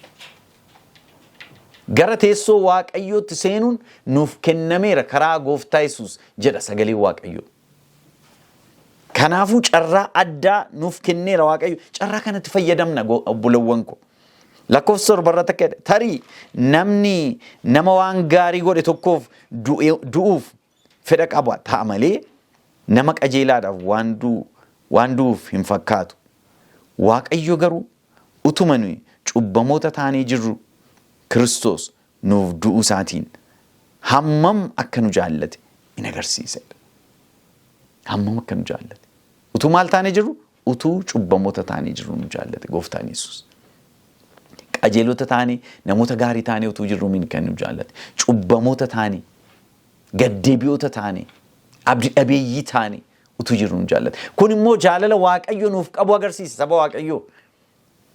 Gara teessoo Waaqayyootti seenuun nuuf kennameera karaa gooftaa Yesuus jedha sagaleen Waaqayyoo. Kanaafuu carraa addaa nuuf kenneera Waaqayyo. Carraa kanatti fayyadamna obbolowwan ko. Lakkoofsa torbarratti akka jedhe tarii namni nama waan gaarii godhe tokkoof du'uuf fedha qaba ta'a malee nama qajeelaadhaaf waan du'u waan du'uuf hin fakkaatu. Waaqayyo garuu utuma nuyi cubbamoota taanee jirru Kiristoos nuuf du'uu isaatiin hammam akka nu jaallate in agarsiisa. Hammam akka nu jaallate. Utuu maal taanee jirru? Utuu cubbamoota taanee jirru nu jaallate gooftaan Yesuus. Qajeelota taanee namoota gaarii taanee utuu jirru min kan nu jaallate. Cubbamoota taanee gaddeebi'oota taanee abdi dhabeeyyii taanee utuu jirru nu jaallate. Kun immoo jaalala Waaqayyo nuuf qabu agarsiisa saba Waaqayyoo.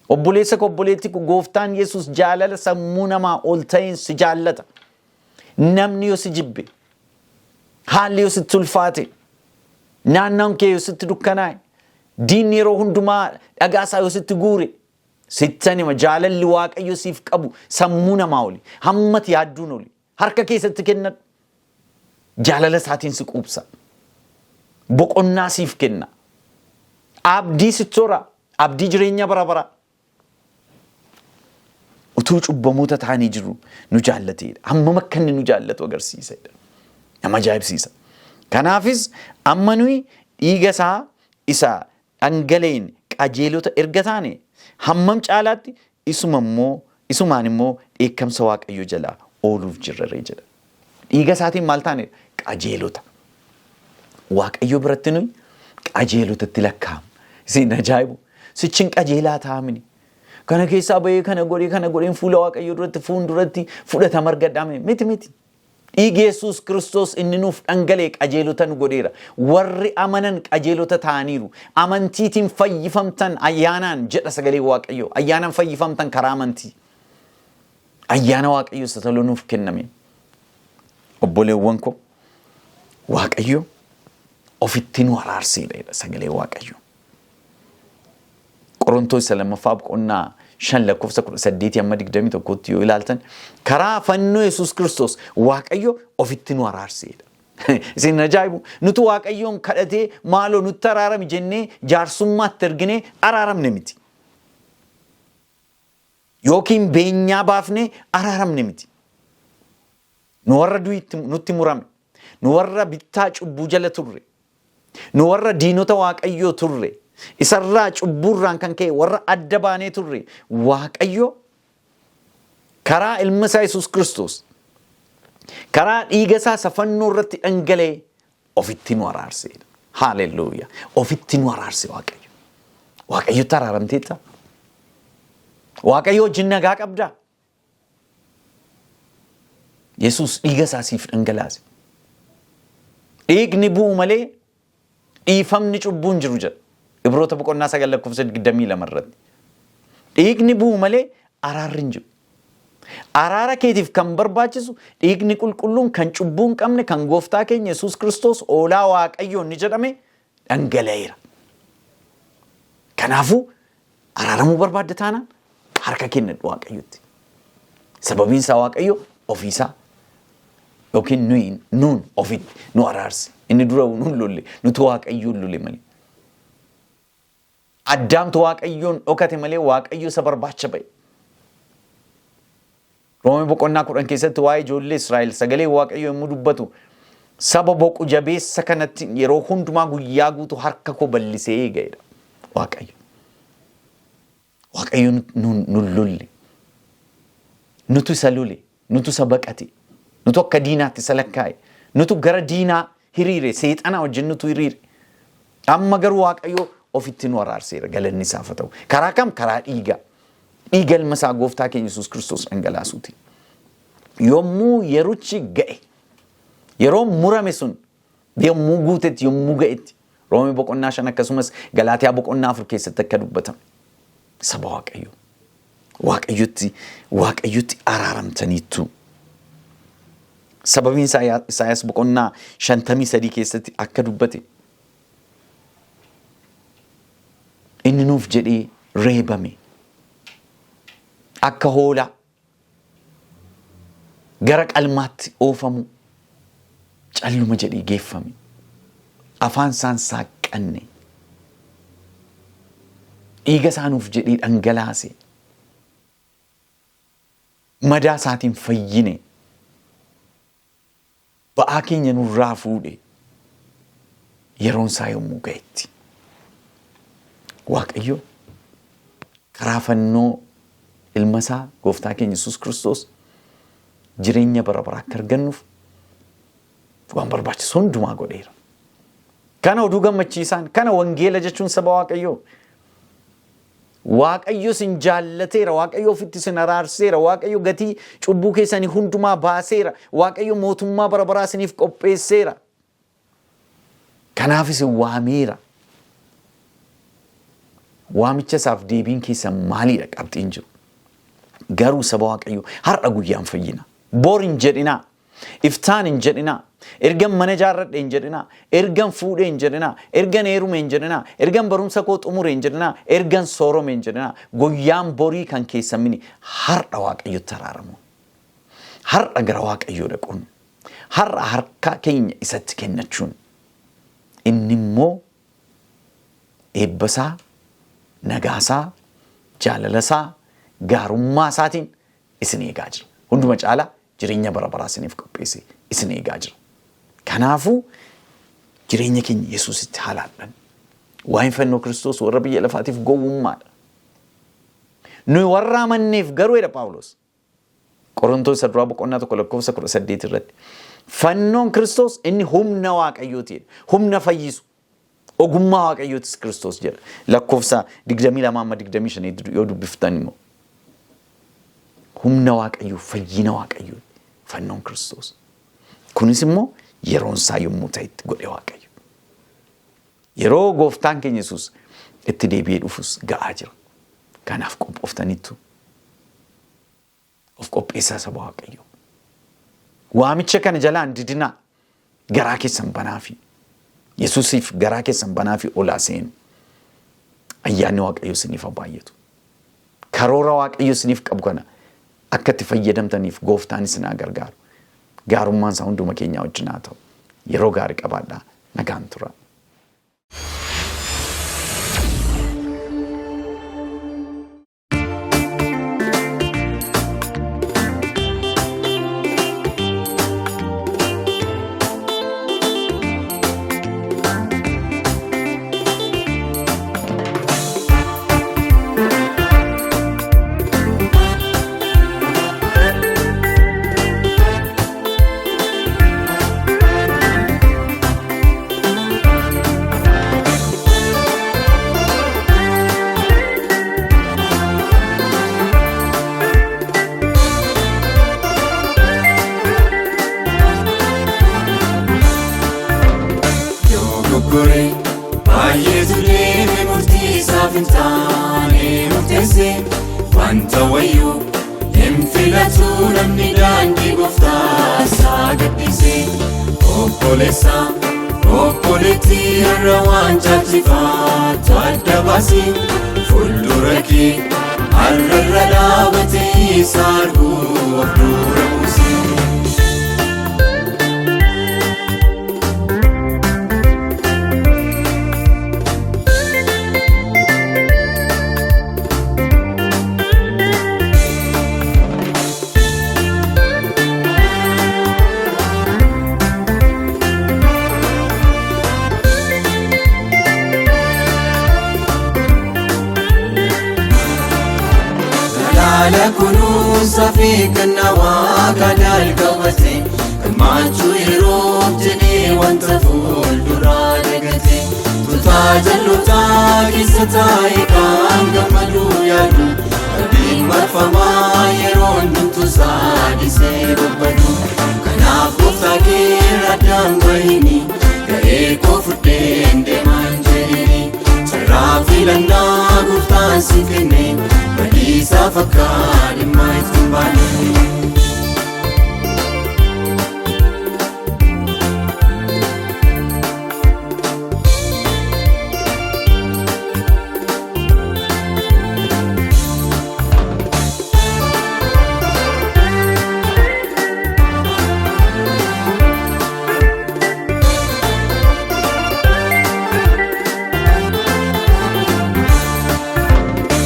Obboleessa koo obboleetti koo gooftaan Yesuus jaalala sammuu namaa ol ta'een si jaallata. Namni yoo si jibbe, haalli yoo sitti ulfaate, naannoon kee yoo sitti dukkanaa'e, diinni yeroo hundumaa dhagaa isaa yoo sitti guure, sittan hima jaalalli Waaqayyo siif qabu sammuu namaa oli, hammati yaadduun oli, harka keessatti kennadhu. Jaalala isaatiin si quubsa. Boqonnaa siif kenna. Abdii sitti hora. Abdii jireenya bara baraa. Utuu cubbamoota taanii jirru nu jaallateedha. Hammam akka inni nu jaallatu agarsiisedha. Nama ajaa'ibsiisa. Kanaafis amma nuyi dhiiga isaa isa dhangala'een qajeelota erga taane hammam caalaatti isuma immoo isumaan immoo dheekkamsa Waaqayyo jalaa ooluuf jirra ree jedha. Dhiiga isaatiin maal taane? Qajeelota. Waaqayyo biratti nuyi qajeelotatti lakkaa'amna. Isin ajaa'ibu. Sichin qajeelaa ta'amini. Kana keessaa bahee kana godhee kana godheen fuula Waaqayyo duratti fuulduratti fudhatama argadhaame miti miti. Dhiigi Yesuus Kiristoos inni nuuf dhangala'e qajeelota nu godheera. Warri amanan qajeelota ta'aniiru. Amantiitiin fayyifamtan ayyaanaan jedha sagalee Waaqayyoo. Ayyaanaan fayyifamtan karaa amantii. Ayyaana Waaqayyoo isa toluu nuuf kenname. Obboleewwan koo Waaqayyo ofitti nu araarseedha jedha sagalee Waaqayyoo. Qorontoos isa lammaffaa boqonnaa 5 lakkoofsa 18 hamma 21tti yoo ilaaltan karaa fannoo Yesuus Kiristoos Waaqayyo ofitti nu araarseedha. Isin ajaa'ibu nuti Waaqayyoon kadhatee maaloo nutti araarami jennee jaarsummaatti erginee araaramne miti. Yookiin beenyaa baafnee araaramne miti. Nu warra du'itti nutti murame, nu warra bittaa cubbuu jala turre, nu warra diinota Waaqayyoo turre, isarraa cubbuurraan kan ka'e warra adda baanee turre, Waaqayyo karaa ilma isaa Yesuus Kiristoos karaa dhiiga isaa isa fannoo irratti dhangala'e ofitti nu araarseedha. Haalelluuyaa. Ofitti nu araarse Waaqayyo. Waaqayyotti araaramteetta? Waaqayyo wajjin nagaa qabdaa? Yesuus dhiiga isaa siif dhangalaase. Dhiigni bu'u malee dhiifamni cubbuu hin jiru jedha. Ibroota boqonnaa 9 lakkoofsa 22 irratti. Dhiigni bu'u malee araarri hin jiru. Araara keetiif kan barbaachisu dhiigni qulqulluun kan cubbuu hin qabne kan gooftaa keenya Yesuus Kiristoos oolaa Waaqayyoon ni jedhame dhangala'eera. Kanaafuu araaramuu barbaadda taanaan harka kennadhu Waaqayyotti. Sababiin isaa Waaqayyo ofiisaa yookiin nuyi nuun ofitti nu araarse. Inni dura nuun lolle nutu Waaqayyoon lole malee. Addaamtu Waaqayyoon dhokate malee Waaqayyo isa barbaacha ba'e. Roomee boqonnaa 10 keessatti waa'ee ijoollee Israa'el sagalee Waaqayyoo yommuu dubbatu saba boqu jabeessa kanatti yeroo hundumaa guyyaa guutuu harka koo bal'isee eega'edha. Waaqayyo. Waaqayyo nu lolle. Nutu isa lole. Nutu isa baqate. Nutu akka diinaatti isa lakkaa'e. Nutu gara diinaa hiriire. Seexanaa wajjin nutu hiriire. Amma garuu Waaqayyo ofitti nu araarseera. Galanni isaaf haa ta'u. Karaa kam? Karaa dhiigaa. Dhiiga ilma isaa gooftaa keenya Yesuus Kiristoos dhangalaasuutiin. Yommuu yeruchi ga'e, yeroo murame sun yommuu guutetti, yommuu ga'etti, Roomee boqonnaa 5 akkasumas Galaatiyaa boqonnaa 4 keessatti akka dubbatame. Saba Waaqayyoo. Waaqayyotti Waaqayyotti araaramtaniittu. Sababiin isaa Isaayaas boqonnaa 53 keessatti akka dubbate inni nuuf jedhee reebame akka hoolaa gara qalmaatti oofamu calluma jedhee geeffame. Afaan isaan saaqqanne. Dhiiga isaa nuuf jedhee dhangalaase. Madaa isaatiin fayyine. Ba'aa keenya nurraa fuudhe. Yeroon isaa yommuu ga'etti. Waaqayyo karaa fannoo ilma isaa gooftaa keenya Yesuus Kiristoos jireenya bara baraa akka argannuuf waan barbaachisu hundumaa godheera. Kana oduu gammachiisaan, kana wangeela jechuun saba Waaqayyoo. Waaqayyo isin jaallateera, Waaqayyo ofitti isin araarseera, Waaqayyo gatii cubbuu keessanii hundumaa baaseera, Waaqayyo mootummaa bara baraa isiniif qopheesseera. Kanaaf isin waameera. Waamicha isaaf deebiin keessan maaliidha qabxiin jiru? Garuu saba Waaqayyoo har'a guyyaan fayyina. Bor hin jedhinaa. Iftaan hin jedhinaa. Ergan mana ijaarradhe hin jedhinaa. Ergan fuudhe hin jedhinaa. Ergan heerume hin jedhinaa. Ergan barumsa koo xumure hin jedhinaa. Ergan soorome hin jedhinaa. Guyyaan borii kan keessan mini har'a Waaqayyotti araaramuun. Har'a gara Waaqayyoo dhaquun. Har'a harka keenya isatti kennachuun. Inni immoo eebbasaa, nagaasaa, jaalalasaa, gaarummaa isaatiin isin eegaa jira. Hunduma caalaa jireenya bara baraa isiniif qopheesse isin eegaa jira. Kanaafuu jireenya keenya Yesuusitti haa laadhan. Waa'een fannoo Kiristoos warra biyya lafaatiif gowwummaadha. Nuyi warra amanneef garuu jedha Phaawulos. Qorontoos isa duraa boqonnaa 1 lakkoofsa 18 irratti. Fannoon Kiristoos inni humna Waaqayyooti jedha. Humna fayyisu. Ogummaa Waaqayyootis Kiristoos jedha. Lakkoofsa 22 amma 25 yoo dubbiftan immoo. Humna Waaqayyoo, fayyina Waaqayyoo, fannoon Kiristoos. Kunis immoo yeroon isaa yommuu ta'etti godhe Waaqayyo. Yeroo gooftaan keenya Yesuus itti deebi'ee dhufus ga'aa jira. Kanaaf qophooftaniittu. Of qopheessaa saba Waaqayyoo. Waamicha kana jalaan didinaa garaa keessan banaafi. Yesuusiif garaa keessan banaafi olaa seenu. Ayyaanni Waaqayyoo isiniif haa baay'atu. Karoora Waaqayyo isiniif qabu kana akka itti fayyadamtaniif gooftaan isin haa gargaaru. Gaarummaan isaa hunduma keenyaa wajjin haa ta'u. Yeroo gaarii qabaadhaa. Nagaan turaa. Dogoggore baay'eetu deeme murtii isaaf hin taane murteesse wanta wayyuu hin filatu namni daandii gooftaa isaa gadhiise obboleessa obboleettii har'a waan caalchifaatu adda baasi fuuldura kee har'arra dhaabatee isa arguu of dura buusi. Jaalala kunuunsa fi kenna waaqa dalgawwate gammachuu yeroof jedhee wanta fuulduraa dagate tutaa jallotaa keessa taa'e kan gammaduu yaadu rabbiin marfamaa yeroo hundumtu saadisee babbadu kanaaf gooftaa kee addaan bahini ga'ee koo fudheen deemaan jedhini carraa filannaa gooftaan si kenne. Biyyaaf akka dhimma itti hin baane.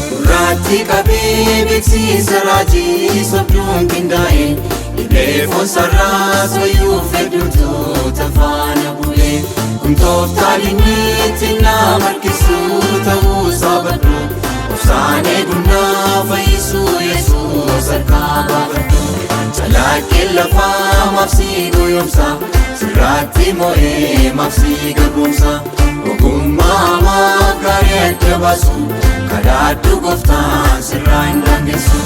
Gurraatti qabee beeksisa raajii sobduun qindaa'e dhibee foon sararaas wayyuuf hedduutu tafaana bu'e. Kun tooftaan inni ittiin nama harkisu ta'uu saabadhu. Obsaan eegunnaa fayyisuu Yesuus harkaa baafadhu. Calaqqeen lafaa maaf si goyoomsa, sirraatti mo'ee maaf si garboomsa. Ogummaa hamaaf gaarii adda baasu, kadhaadhu gooftaan sirraa hin daangessu.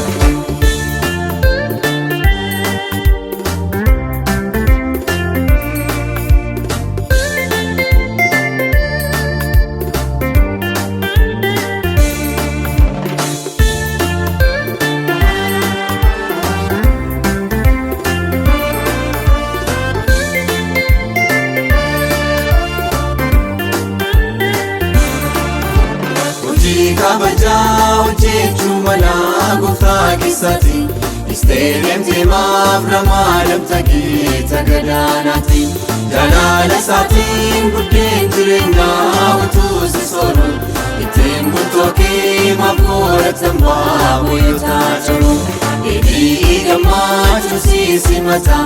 Hojii kabajaa hojjechuu mala gooftaa keessaati. Istee deemtee maaf ramaa lamta geeta gadaanaati. Jaalala isaatiin buddeen jireenyaa utuu si sooru. Ittiin bultoo kee maaf godhatan baabooyotaa jiru. Dheedhii gammachuu si simata.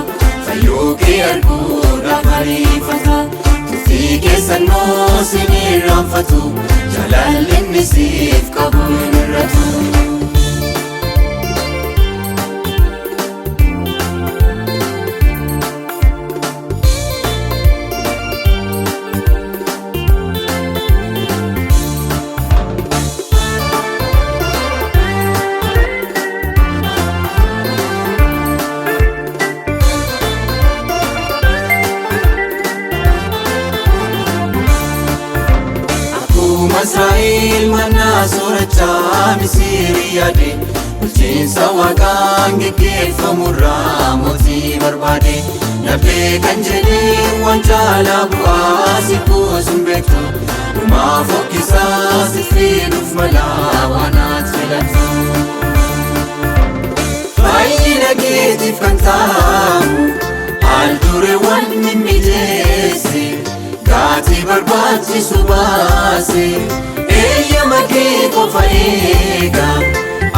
Fayyuu kee arguudhaaf ariifata. Turtii keessannoo si hin irraanfatu. Jaalalli inni siif qabu hin hir'atu. Akkuma Israa'el mannaa soorachaa Misirii yaade, bulchiinsa waaqaan geggeeffamurraa mootii barbaade. Nafee kan jedhee waan caalaa bu'aa si kuusun beektu. Dhumaa fokkisaa si fiduuf malaa waan ati filattu. Fayyina keetiif kan ta'u haal dureewwan mimmijeesse, gaatii barbaachisu baase. Eeyyama kee qofa eega,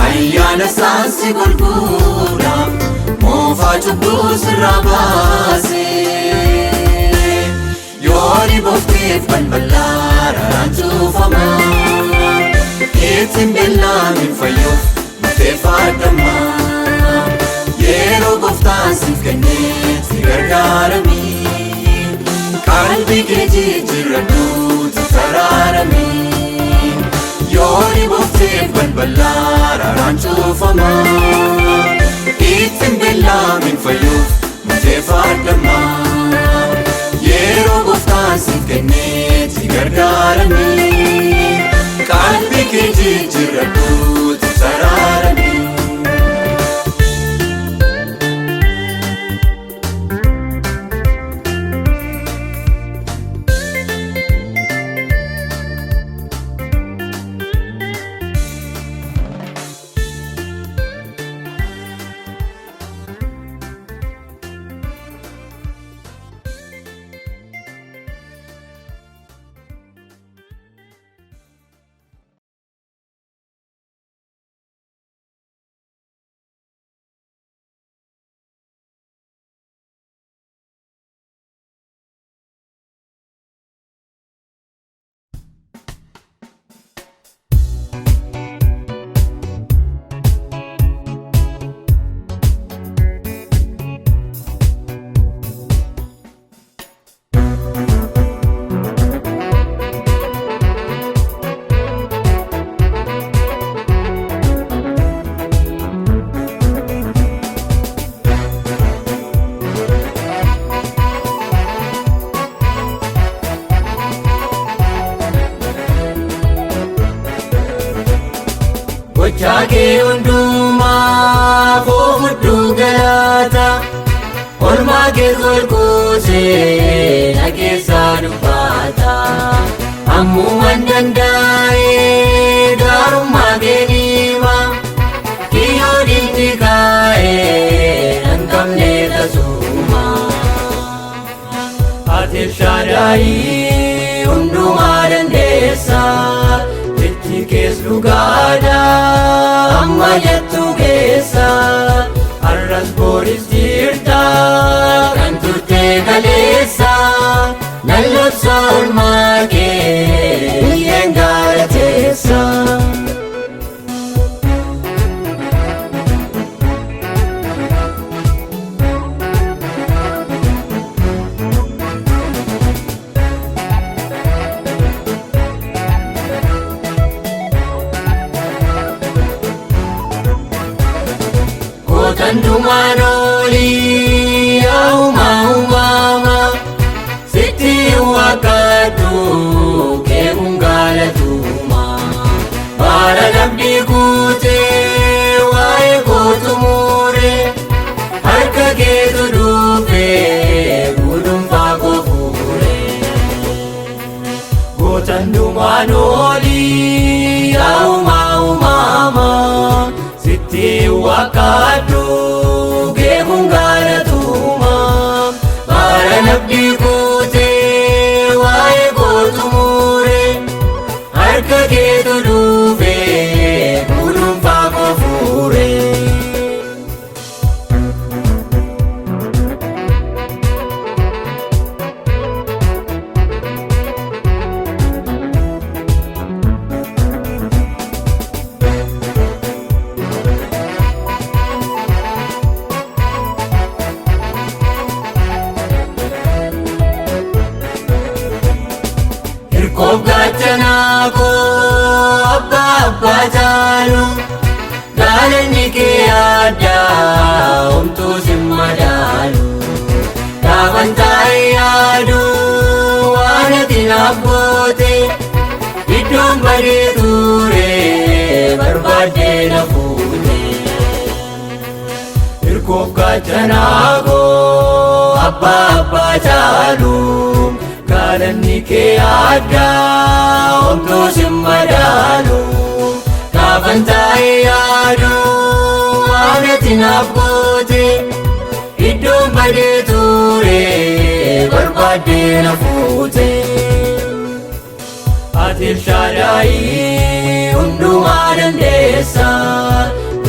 ayyaana isaan si gurgura, moofaa cubbuu sirraa baase. Yoo dhiboofteef balbalaa raraan cuufama, ittiin beellaamin fayyuuf murteeffadhama. Yeroo gooftaan siif kennetti gargaarami. Qalbii kee jijjiirradhuuti taraarami. Yoo dhiboofteef balbalaa raraan cuufama, ittiin beellaamin fayyuuf murteeffadhama. Yeroo gooftaan siif kennetti gargaarami. Qalbii kee jijjiirradhuuti taraarami. kee hundumaa fudhu galata. Olmaa kee golgoosee na keessaa dubbata. Ammumaan danda'ee gaarummaa kee nima. Kiyyoo diinni kaa'ee nan qabne tasuma. Ati Elshaadaayii hundumaa dandeessa. Jechi kees dhugaadha amma jettu keessa. Har'as boris jirta kan turte kaleessa. Nan labsa oolmaa kee biyyeen galateessa. Gootan dhumaan olii yaa uumaa uumamaa. Sitti waaqadhu keekuun galatuma. Baala nabdii guutee waa'ee kootu muure. Harka keetu dhufee gudunfaa koo fuure. Gootan dhumaan olii yaa uumaa uumamaa. Sitti waaqadhu keekuun galatuma. Baala nabdii guutee waa'ee kootu muure. Harka keetu dhufee gudunfaa koo fuure. Hirkoof gaachanaa koo abbaa abbaa caalu. Galanni kee addaa homtuu sin madaalu. Gaafan taa'ee yaadu waan ati naaf goote. Iddoon badee ture barbaaddee na fuute. Hirkoof gaachanaa koo abbaa abbaa caalu. Galanni kee addaa homtuu sin madaalu. Gaafan taa'ee yaadu waan ati naaf goote. Iddoon badee ture barbaaddee na fuute. Ati Elshaadaayii hundumaa dandeessa.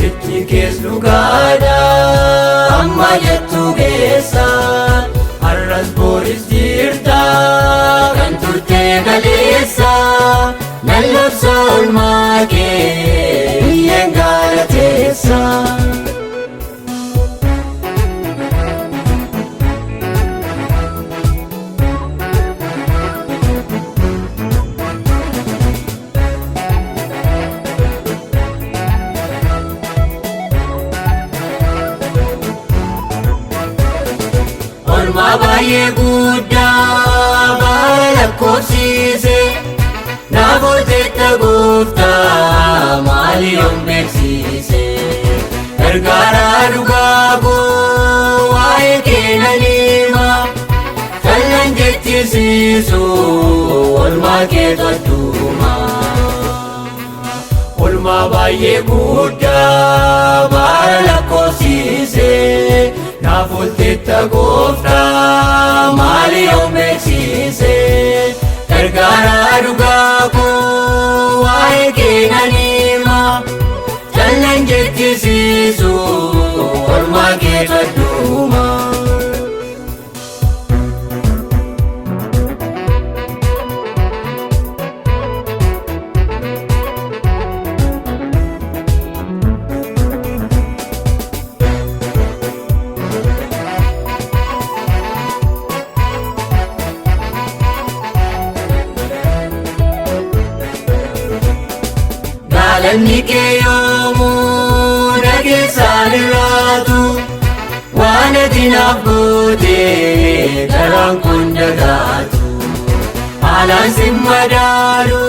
Jechi kees dhugaadha amma jettu keessa. Har'as boris jirta kan turte kaleessa. Nan labsa oolmaa kee biyyeen galateessa. Oolmaa baay'ee guddaa baala lakkoofsise. Naaf hojjetta gooftaa maali yoon beeksise. Gargaaraa dhugaa koo waa'ee kee nan hima. Kallan jechisiisu oolmaa keetu adduma. Oolmaa baay'ee guddaa baala lakkoofsise. Naaf hojjetta gooftaa maali yoon beeksise. Gargaaraa dhugaa koo waa'ee kee nan hima. Callan jechisiisu oolmaa keetu adduma. Galanni kee yoomuu na keessaan irraatu. Waan ati naaf goote garaan kun dagaatu. Haalaan sin madaalu